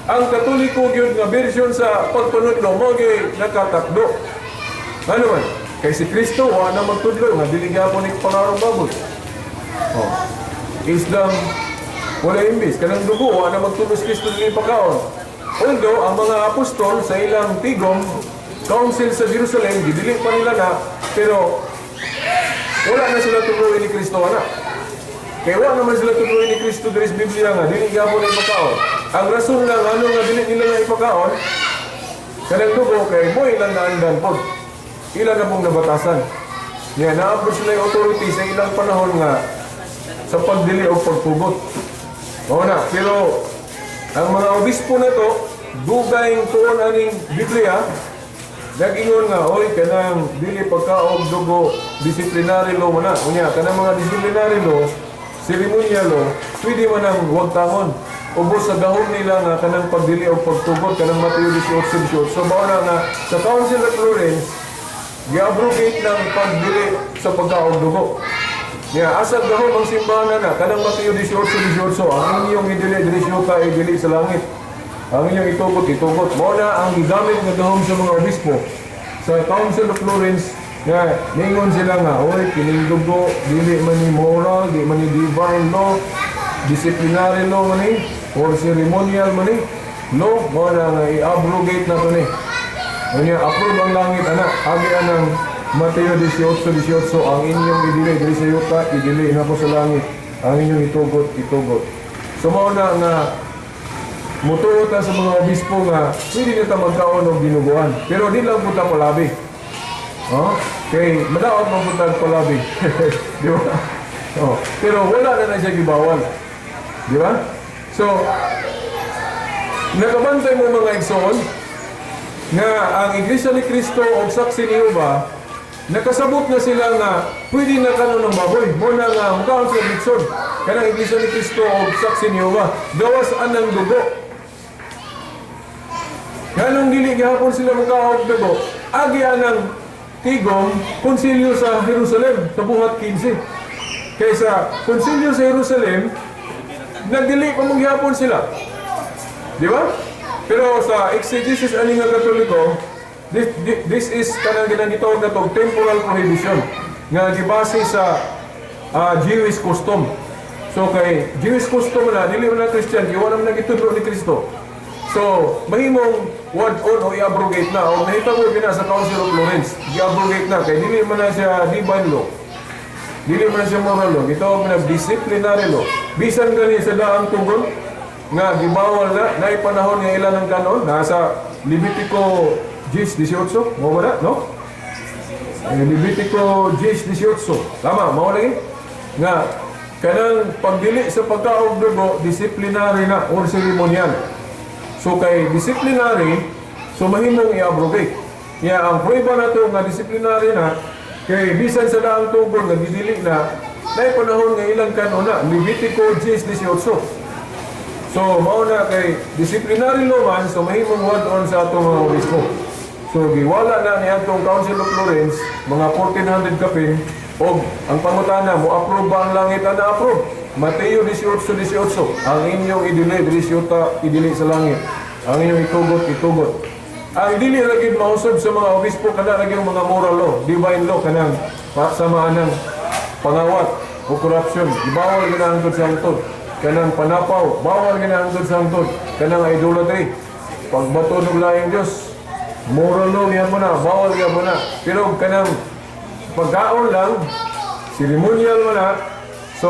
ang Katoliko gyud nga version sa pagpanudlo mo gyud nakatakdo. Ano man? Kay si Kristo wa na magtudlo nga dili gyapon ni pangarong baboy. Oh. Islam wala imbis kanang dugo wa na magtudlo si Kristo dili pakaon. Although ang mga apostol sa ilang tigom council sa Jerusalem gidili pa nila na, pero wala na sila tudloin ni Kristo ana. Kaya wala naman sila tudloin ni Kristo diri sa Biblia nga dili gyapon na ipakaon. Ang rason lang ano nga dili nila na ipakaon kanang dugo kay mo ilang naandan pod. Ilan na pong nabatasan. Nga naabot sila yung authority sa ilang panahon nga sa pagdili o pagtugot. Mao na, pero ang mga obispo na to, dugay tuon aning Biblia, nag-ingon nga, oy, kanang dili pagkaog dugo, disciplinary law man na. Unya, kanang mga disciplinary law, ceremonial law, pwede man ang wag tangon. Ubos sa gahom nila nga kanang pagdili o pagtugot, kanang Mateo 18:18. So, mao na nga, sa Council of Florence, giabrogate ng pagdili sa pagkaog dugo. Niya, asa gahom ang simbahan na na, kanang Mateo 18:18, ang inyong idili, dili sa idili sa langit. Ang inyong itugot, itugot. Mao na ang gigamit nga gahom sa mga obispo sa Council of Florence nga ningon sila nga, oy, kining dugo, dili man ni moral, di man ni divine law, disciplinary law man ni, or ceremonial man ni, no, mao na nga i-abrogate na to ni. Unya, approve ang langit, ana. Agi anang Mateo 18:18, ang inyong idili, dili sa yuta, idili na po sa langit. Ang inyong itugot, itugot. So mao na nga mutuo ta sa mga obispo nga pwede na ta magkaon og dinuguan. Pero di lang punta palabi. Oh? Kay madaot man punta palabi. Di ba? Oh. Pero wala na na siya gibawal. Di ba? So, nakabantay mo, mga igsoon, nga ang Iglesia ni Cristo o Saksi ni Jehova, nakasabot na sila nga pwede na kanon ng baboy. Mao na nga mukaon sa litson. Kanang Iglesia ni Cristo o Saksi ni Jehova, gawas anang dugo. Nganong dili gihapon sila mukaon dugo? Agi anang tigom konsilyo sa Jerusalem sa Buhat 15. Kaysa konsilyo sa Jerusalem, nagdili pa mong gihapon sila. Di ba? Pero sa exegesis ani nga Katoliko, this is kanang ginagitawag na to temporal prohibition nga gibase sa Jewish custom. So kay Jewish custom na, dili man na Christian, kay wala man nagitudlo ni Kristo. So, mahimong wad on o i-abrogate na o nahitabo gina sa Council of Florence, i-abrogate na kay dili man na siya divine law. Dili man na siya moral law, gitawag na disciplinary law. Bisan gani sa daang tugon nga gibawal na, naay panahon nga ilan ang kanon, nasa Levitico 10:18, mao ba na, no? Levitico 10:18. Tama, mao lagi? Nga kanang pagdili sa pagkaog dugo, disciplinary na or ceremonial. So kay disciplinary, so mahimong i-abrogate. Ya ang prueba na to nga disciplinary na kay bisan sa daang tugon nga gidili na, naay panahon nga ilang kanon na, Levitico 10:18. So mao na kay disciplinary law man, so mahimong wad on sa atong mga obispo. So giwala na ni atong Council of Florence mga 1400 kapin og ang pangutana, mo approve ba ang langit ana? Approve. Mateo 18:18, ang inyong idili diri sa yuta, idili sa langit. Ang inyong itugot, itugot. Ang dili ra gid mausab sa mga obispo kana lagi yung mga moral law, divine law, kanang sa mga pangawat o corruption, bawal ginahangkod sa hangtod. Kanang panapaw, bawal ginahangkod sa hangtod. Kanang idolatry, pagbato ng laing Diyos, moral law yan mo na, bawal yan mo na. Pero kanang pagkaon lang, ceremonial mo na, so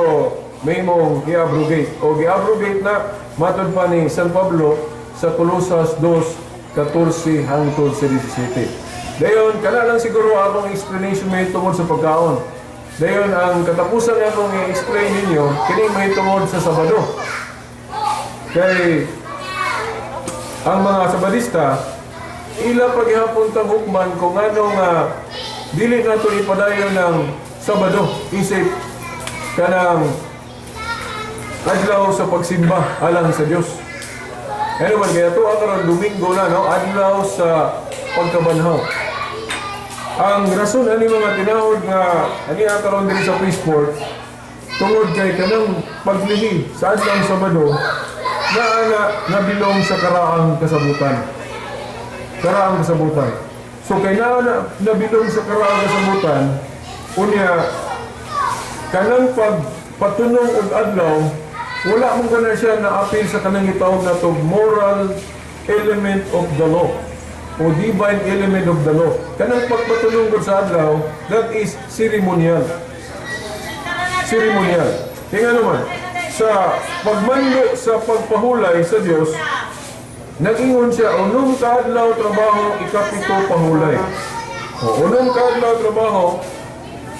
may mong i-abrogate. O i-abrogate na, matod pa ni San Pablo sa Colosas 2:14 hangtod sa 17. Dayon, kana lang siguro akong explanation may tungod sa pagkaon. Dayon, ang katapusan nga akong i-explain ninyo, kini may tungod sa Sabado. Kay ang mga Sabadista, ila paghihapon tang hukman kung ano nga dili nato ipadayon ng Sabado isip kanang adlaw sa pagsimba alang sa Dios. Ano man kaya to karon Domingo na, no, adlaw sa pagkabanhaw. Ang rason ani mga tinahod nga ani karon diri sa Peaceport tungod kay kanang paglihi sa adlaw Sabado na ana nabilong sa karaang kasabutan. Karaang kasabutan. So kay na nabilong sa karaang kasabutan, unya kanang pagpatunong og adlaw, wala mo kana siya na appeal sa kanang gitawag nato moral element of the law o divine element of the law. Kanang pagpatunong gud sa adlaw, that is ceremonial. Ceremonial. Kaya naman, sa pagmando sa pagpahulay sa Dios, nag-ingon siya, "Unom ka adlaw trabaho, ikapito pahulay." O, unom ka adlaw trabaho,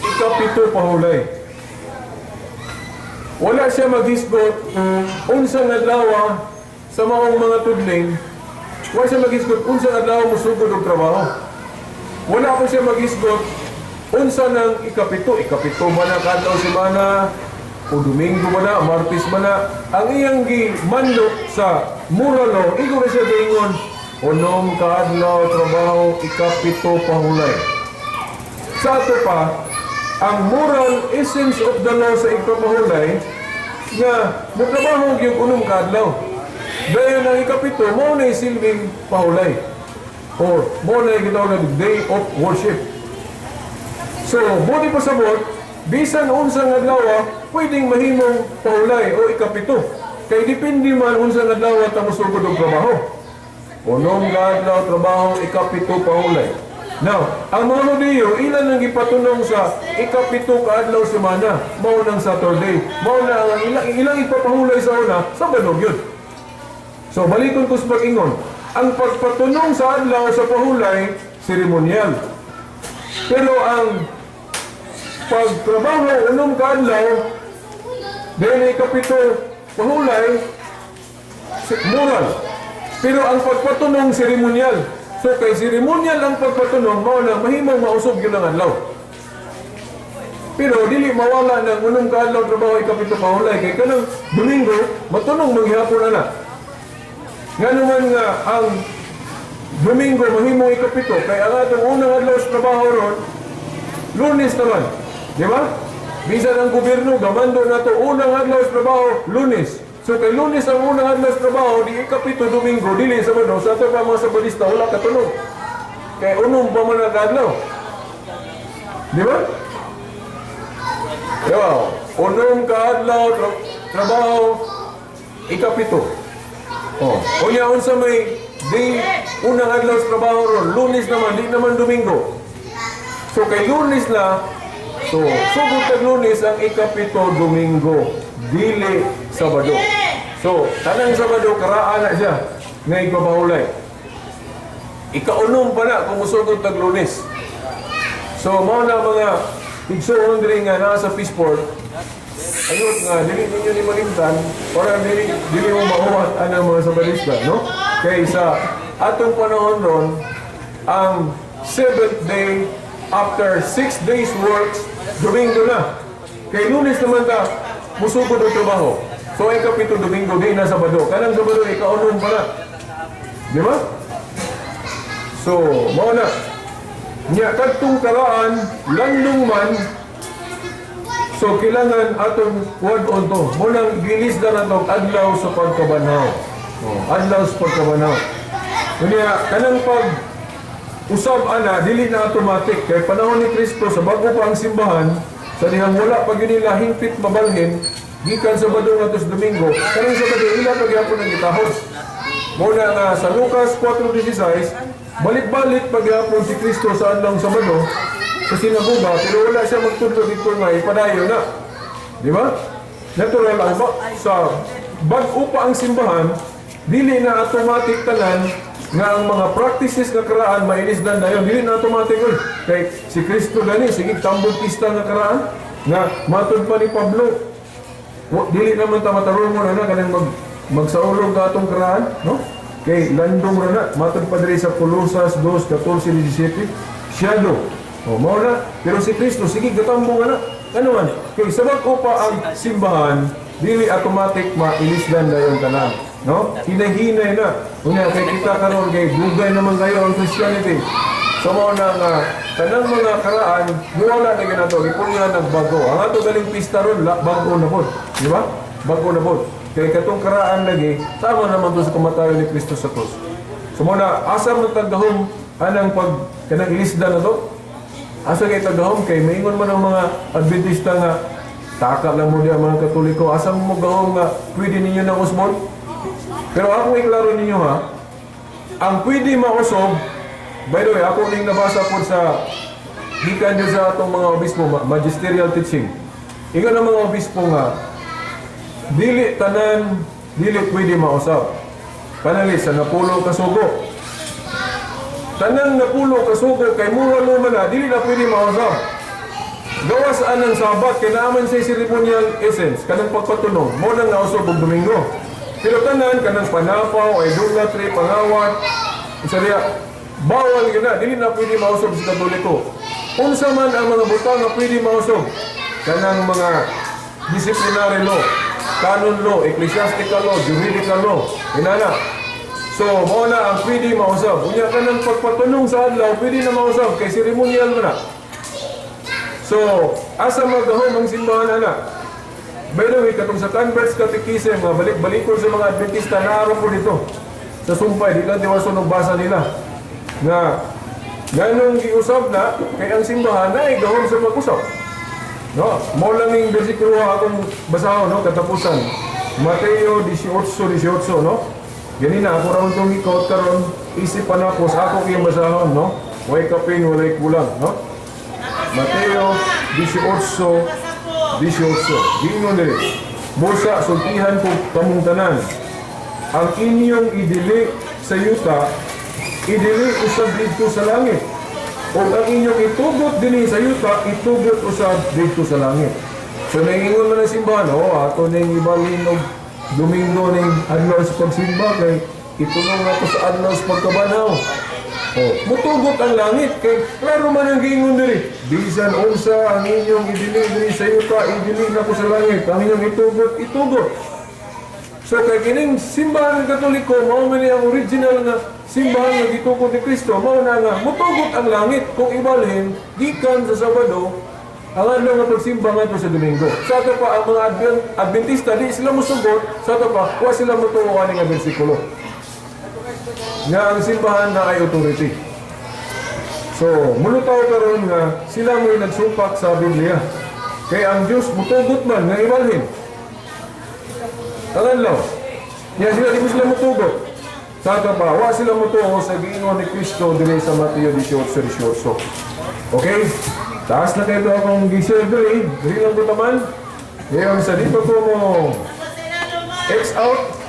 ikapito pahulay. Wala siya maghisgot unsang adlaw sa maong mga tudling, wala siya maghisgot unsang adlaw mosugod og trabaho. Wala ko siya maghisgot unsa nang ikapito, ikapito ba na kadlaw semana o Domingo ba na, Martes ba na? Ang iyang gimando sa moral law, igo na siya giingon, "Unom kaadlaw trabaho, ikapito pahulay." Sa ato pa, ang moral essence of the law sa ikapahulay, nga motrabaho yung unom kaadlaw. Dayon ang ikapito, mao na silbing pahulay. Or mao na gitawag na day of worship. So, buti pasabot, bisan unsang adlaw, pwedeng mahimong pahulay o ikapito. Kay depende man unsang adlaw ta mosugod og trabaho. Unom ka adlaw trabaho, ikapito pahulay. Now, ang mga Hudiyo, ilan ang gipatunong sa 7 ka adlaw semana, mao nang Saturday. Mao na ang ilang ipapahulay sa una, Sabado gyud. So, balikon ko sa pag-ingon. Ang pagpatunong sa adlaw sa pahulay, seremonyal. Pero ang pagtrabaho 6 ka adlaw, dahil 7 pahulay, moral. Pero ang pagpatunong, seremonyal. So kay seremonyal ang pagpatunong, mao na mahimong mausog yun ang adlaw. Pero dili mawala ng 6 ka adlaw trabaho, 7 pahulay, kay kanang Domingo matunong manghihapon na na. Nga naman nga ang Domingo mahimong 7 kay ang atong unang adlaw sa trabaho ron Lunes naman. Di ba? Bisan ang gobyerno gamando nato unang adlaw sa trabaho Lunes. So kay Lunes ang unang adlaw sa trabaho, di 7 Domingo, dili Sabado, sa ato pa mga Sabadista wala katunog. Kay 6 pa man ang adlaw. Di ba? Di ba? 6 ka adlaw trabaho 7. Oh, unya unsa may di unang adlaw sa trabaho ron, Lunes naman, di naman Domingo. So kay Lunes na, so sugod tag Lunes ang 7 Domingo, dili Sabado. So tanang Sabado karaan na siya nga ipapahulay. 6 pa na kung musugod tag Lunes. So mao na mga igsuon diri nga naa sa Peaceport, ayot nga dili ninyo ni malimtan para dili mo mahuwat anang mga Sabadista, no? Kay sa atong panahon ron, ang seventh day after 6 days works, Domingo na. Kay Lunes naman ta musugod ang trabaho. So 7 Domingo, di na Sabado. Kanang Sabado 6 pa na. Di ba? So, mao na. Nya kadtong karaan, landong man, so kailangan atong kuwan to. Munang gilis na natong adlaw sa pagkabanhaw. Oh, adlaw sa pagkabanhaw. Unya kanang pag usab ana dili na automatic kay panahon ni Kristo, sa bago pa ang simbahan, sa dihang wala pa gyud nila hingpit mabalhin gikan Sabado ngadto sa Domingo, kanang Sabado ila pa gyapon ang gitahod. Mao na nga sa Lucas 4:16, balik-balik pagyapon si Kristo sa adlawng Sabado sa sinagoga, pero wala siya magtudlo dito nga ipadayon na. Di ba? Natural ang ba, sa bag-o pa ang simbahan, dili na automatic tanan nga ang mga practices nga karaan mailisdan na yun. Dili na automatic yun. Kay si Kristo gani, sige tambog pista nga karaan, nga matod pa ni Pablo. Dili naman ta matarong mo na na kanang magsaulog ka atong karaan, no? Kay landong ra na, matod pa diri sa Colosas 2:14, 17, shadow. O, mao na. Pero si Kristo, sige, gatambong na. Ano man? Kay sa bag-o pa ang simbahan, dili automatic mailisdan na yung tanan. No? Hinay-hinay na. Unya, kay kita karon kay dugay naman kayo ang Christianity. So mao na nga tanang mga karaan, wala na ginato, gipon nga nagbago. Ang ato galing pista ron, bago na pod. Di ba? Bago na pod. Kay katong karaan lagi, tama naman to sa kamatayon ni Kristo sa krus. So mao na, asa man tagahom anang pag kanang ilisda na to? Asa kay tagahom kay maingon man ang mga Adventista nga taka lang mo diya mga Katoliko, asa mo gahom nga pwede ninyo nang usbon? Pero ako iklaro ninyo ha, ang pwede mausog, by the way, ako ning nabasa po sa gikan yun sa atong mga obispo, magisterial teaching. Ingon ang mga obispo nga, dili tanan, dili pwede mausab. Panali sa 10 ka sugo. Tanang 10 ka sugo kay mura luma na, dili na pwede mausab. Gawas anang Sabat kay naaman sa ceremonial essence kanang pagpatunong mo nang nausab og Domingo. Pero tanan kanang panapaw, idolatry, pangawat, isa diya, bawal gyud na, dili na pwede mausab sa Katoliko. Unsa man ang mga butang nga pwede mausab? Kanang mga disciplinary law, canon law, ecclesiastical law, juridical law, inana. So, mao na ang pwede mausab. Unya kanang pagpatunong sa adlaw, pwede na mausab kay ceremonial man na. So, asa magahom ang simbahan ana? By the way, katong sa Converts Catechism, mga balik-balikon sa mga Adventista, naaro po dito. Sa sumpay, di lang diwason og basa nila. Nga, ganong giusab na, kay ang simbahan na ay gahom sa pag-usab. No, mo lang yung bersikulo akong basahon, no, katapusan. Mateo 18:18, no? Gani na, ako raon itong ikot karon, isip pa na ako, sa ako kayong basahon, no? Way kapin, walay kulang, no? Mateo 18, 18. Giingon diri. Busa sultihan ko kamong tanan. Ang inyong idili sa yuta, idili usab didto sa langit. O ang inyong itugot dinhi sa yuta, itugot usab didto sa langit. So naingon man ang simbahan, oh, ato ning ibalhin og Domingo ning adlaw sa pagsimba kay itulong nato sa adlaw sa pagkabanhaw. Oh, mutugot ang langit kay klaro man ang giingon diri. Bisan unsa ang inyong idili diri sa yuta, idili nako sa langit. Ang inyong itugot, itugot. So kay kining simbahan ng Katoliko, mao man ni ang original nga simbahan nga gitukod ni Kristo, mao na nga mutugot ang langit kung ibalhin gikan sa Sabado ang adlaw nga pagsimba ngadto sa Domingo. Sa ato pa ang mga Adventista di sila mosugot, sa ato pa wa sila motuo ani nga bersikulo. Nga ang simbahan na ay authority. So, mulutaw karon nga sila mo'y nagsupak sa Biblia. Kay ang Dios mutugot man nga ibalhin ang adlaw. Ya sila di mo sila mutugot. Sa ato pa, wa sila mutuo sa giingon ni Kristo diri sa Mateo 18:18. Okay? Taas na kayo akong gi-share diri. Diri lang ko taman. Ngayon sa dito ko mo X out.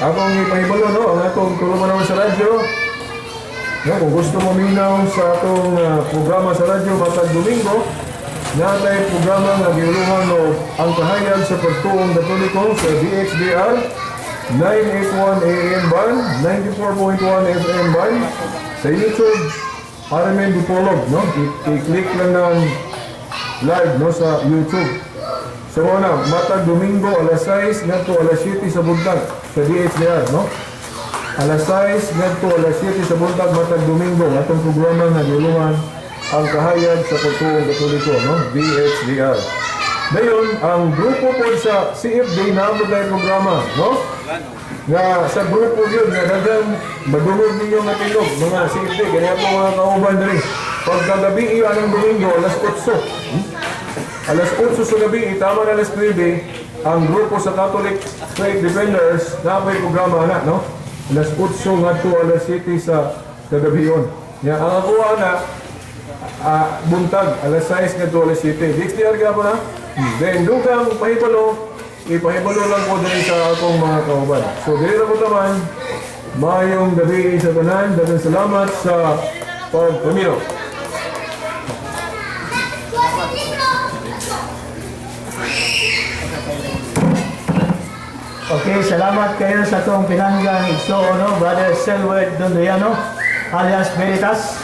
Akong ipahibalo, no, ang atong tulungan naman sa radyo. No, kung gusto mo minaw sa atong programa sa radyo matag Domingo, natay programa nga giulungan no ang kahayag sa pagtuong Katoliko sa DXDR 981 AM band, 94.1 FM band, sa YouTube Armen Dipolog, no? I-click lang ng live, no, sa YouTube. So na, matag Domingo alas 6 ngadto alas 7 sa buntag sa DXDR, no? Alas 6 ngadto alas 7 sa buntag matag Domingo atong programa nga giulungan ang kahayag sa pagtuong Katoliko, no? DXDR. Dayon, ang grupo po sa CFD na mo programa, no? Nga sa grupo yun, nga daghang madungog ninyo nga tingog, mga CFD, ganyan po mga kauban diri. Pagkagabi iyo anang Domingo, alas 8. Alas 8 sa gabi, itama na alas 9, ang grupo sa Catholic Faith Defenders na may programa na, no? Alas 8 ngadto alas 7 sa kagabi yun. Ya, ang ako na buntag, alas 6 ngadto alas 7. DXDR ka na? Then, dugang pahibalo, ipahibalo lang ko din sa akong mga kauban. So, dili na ko taman, mayong gabi sa tanan, daghang salamat sa pagpamino. Okay, salamat kayo sa atong pinanggang igsoon, no? Brother Selward Dondoyano, alias Veritas.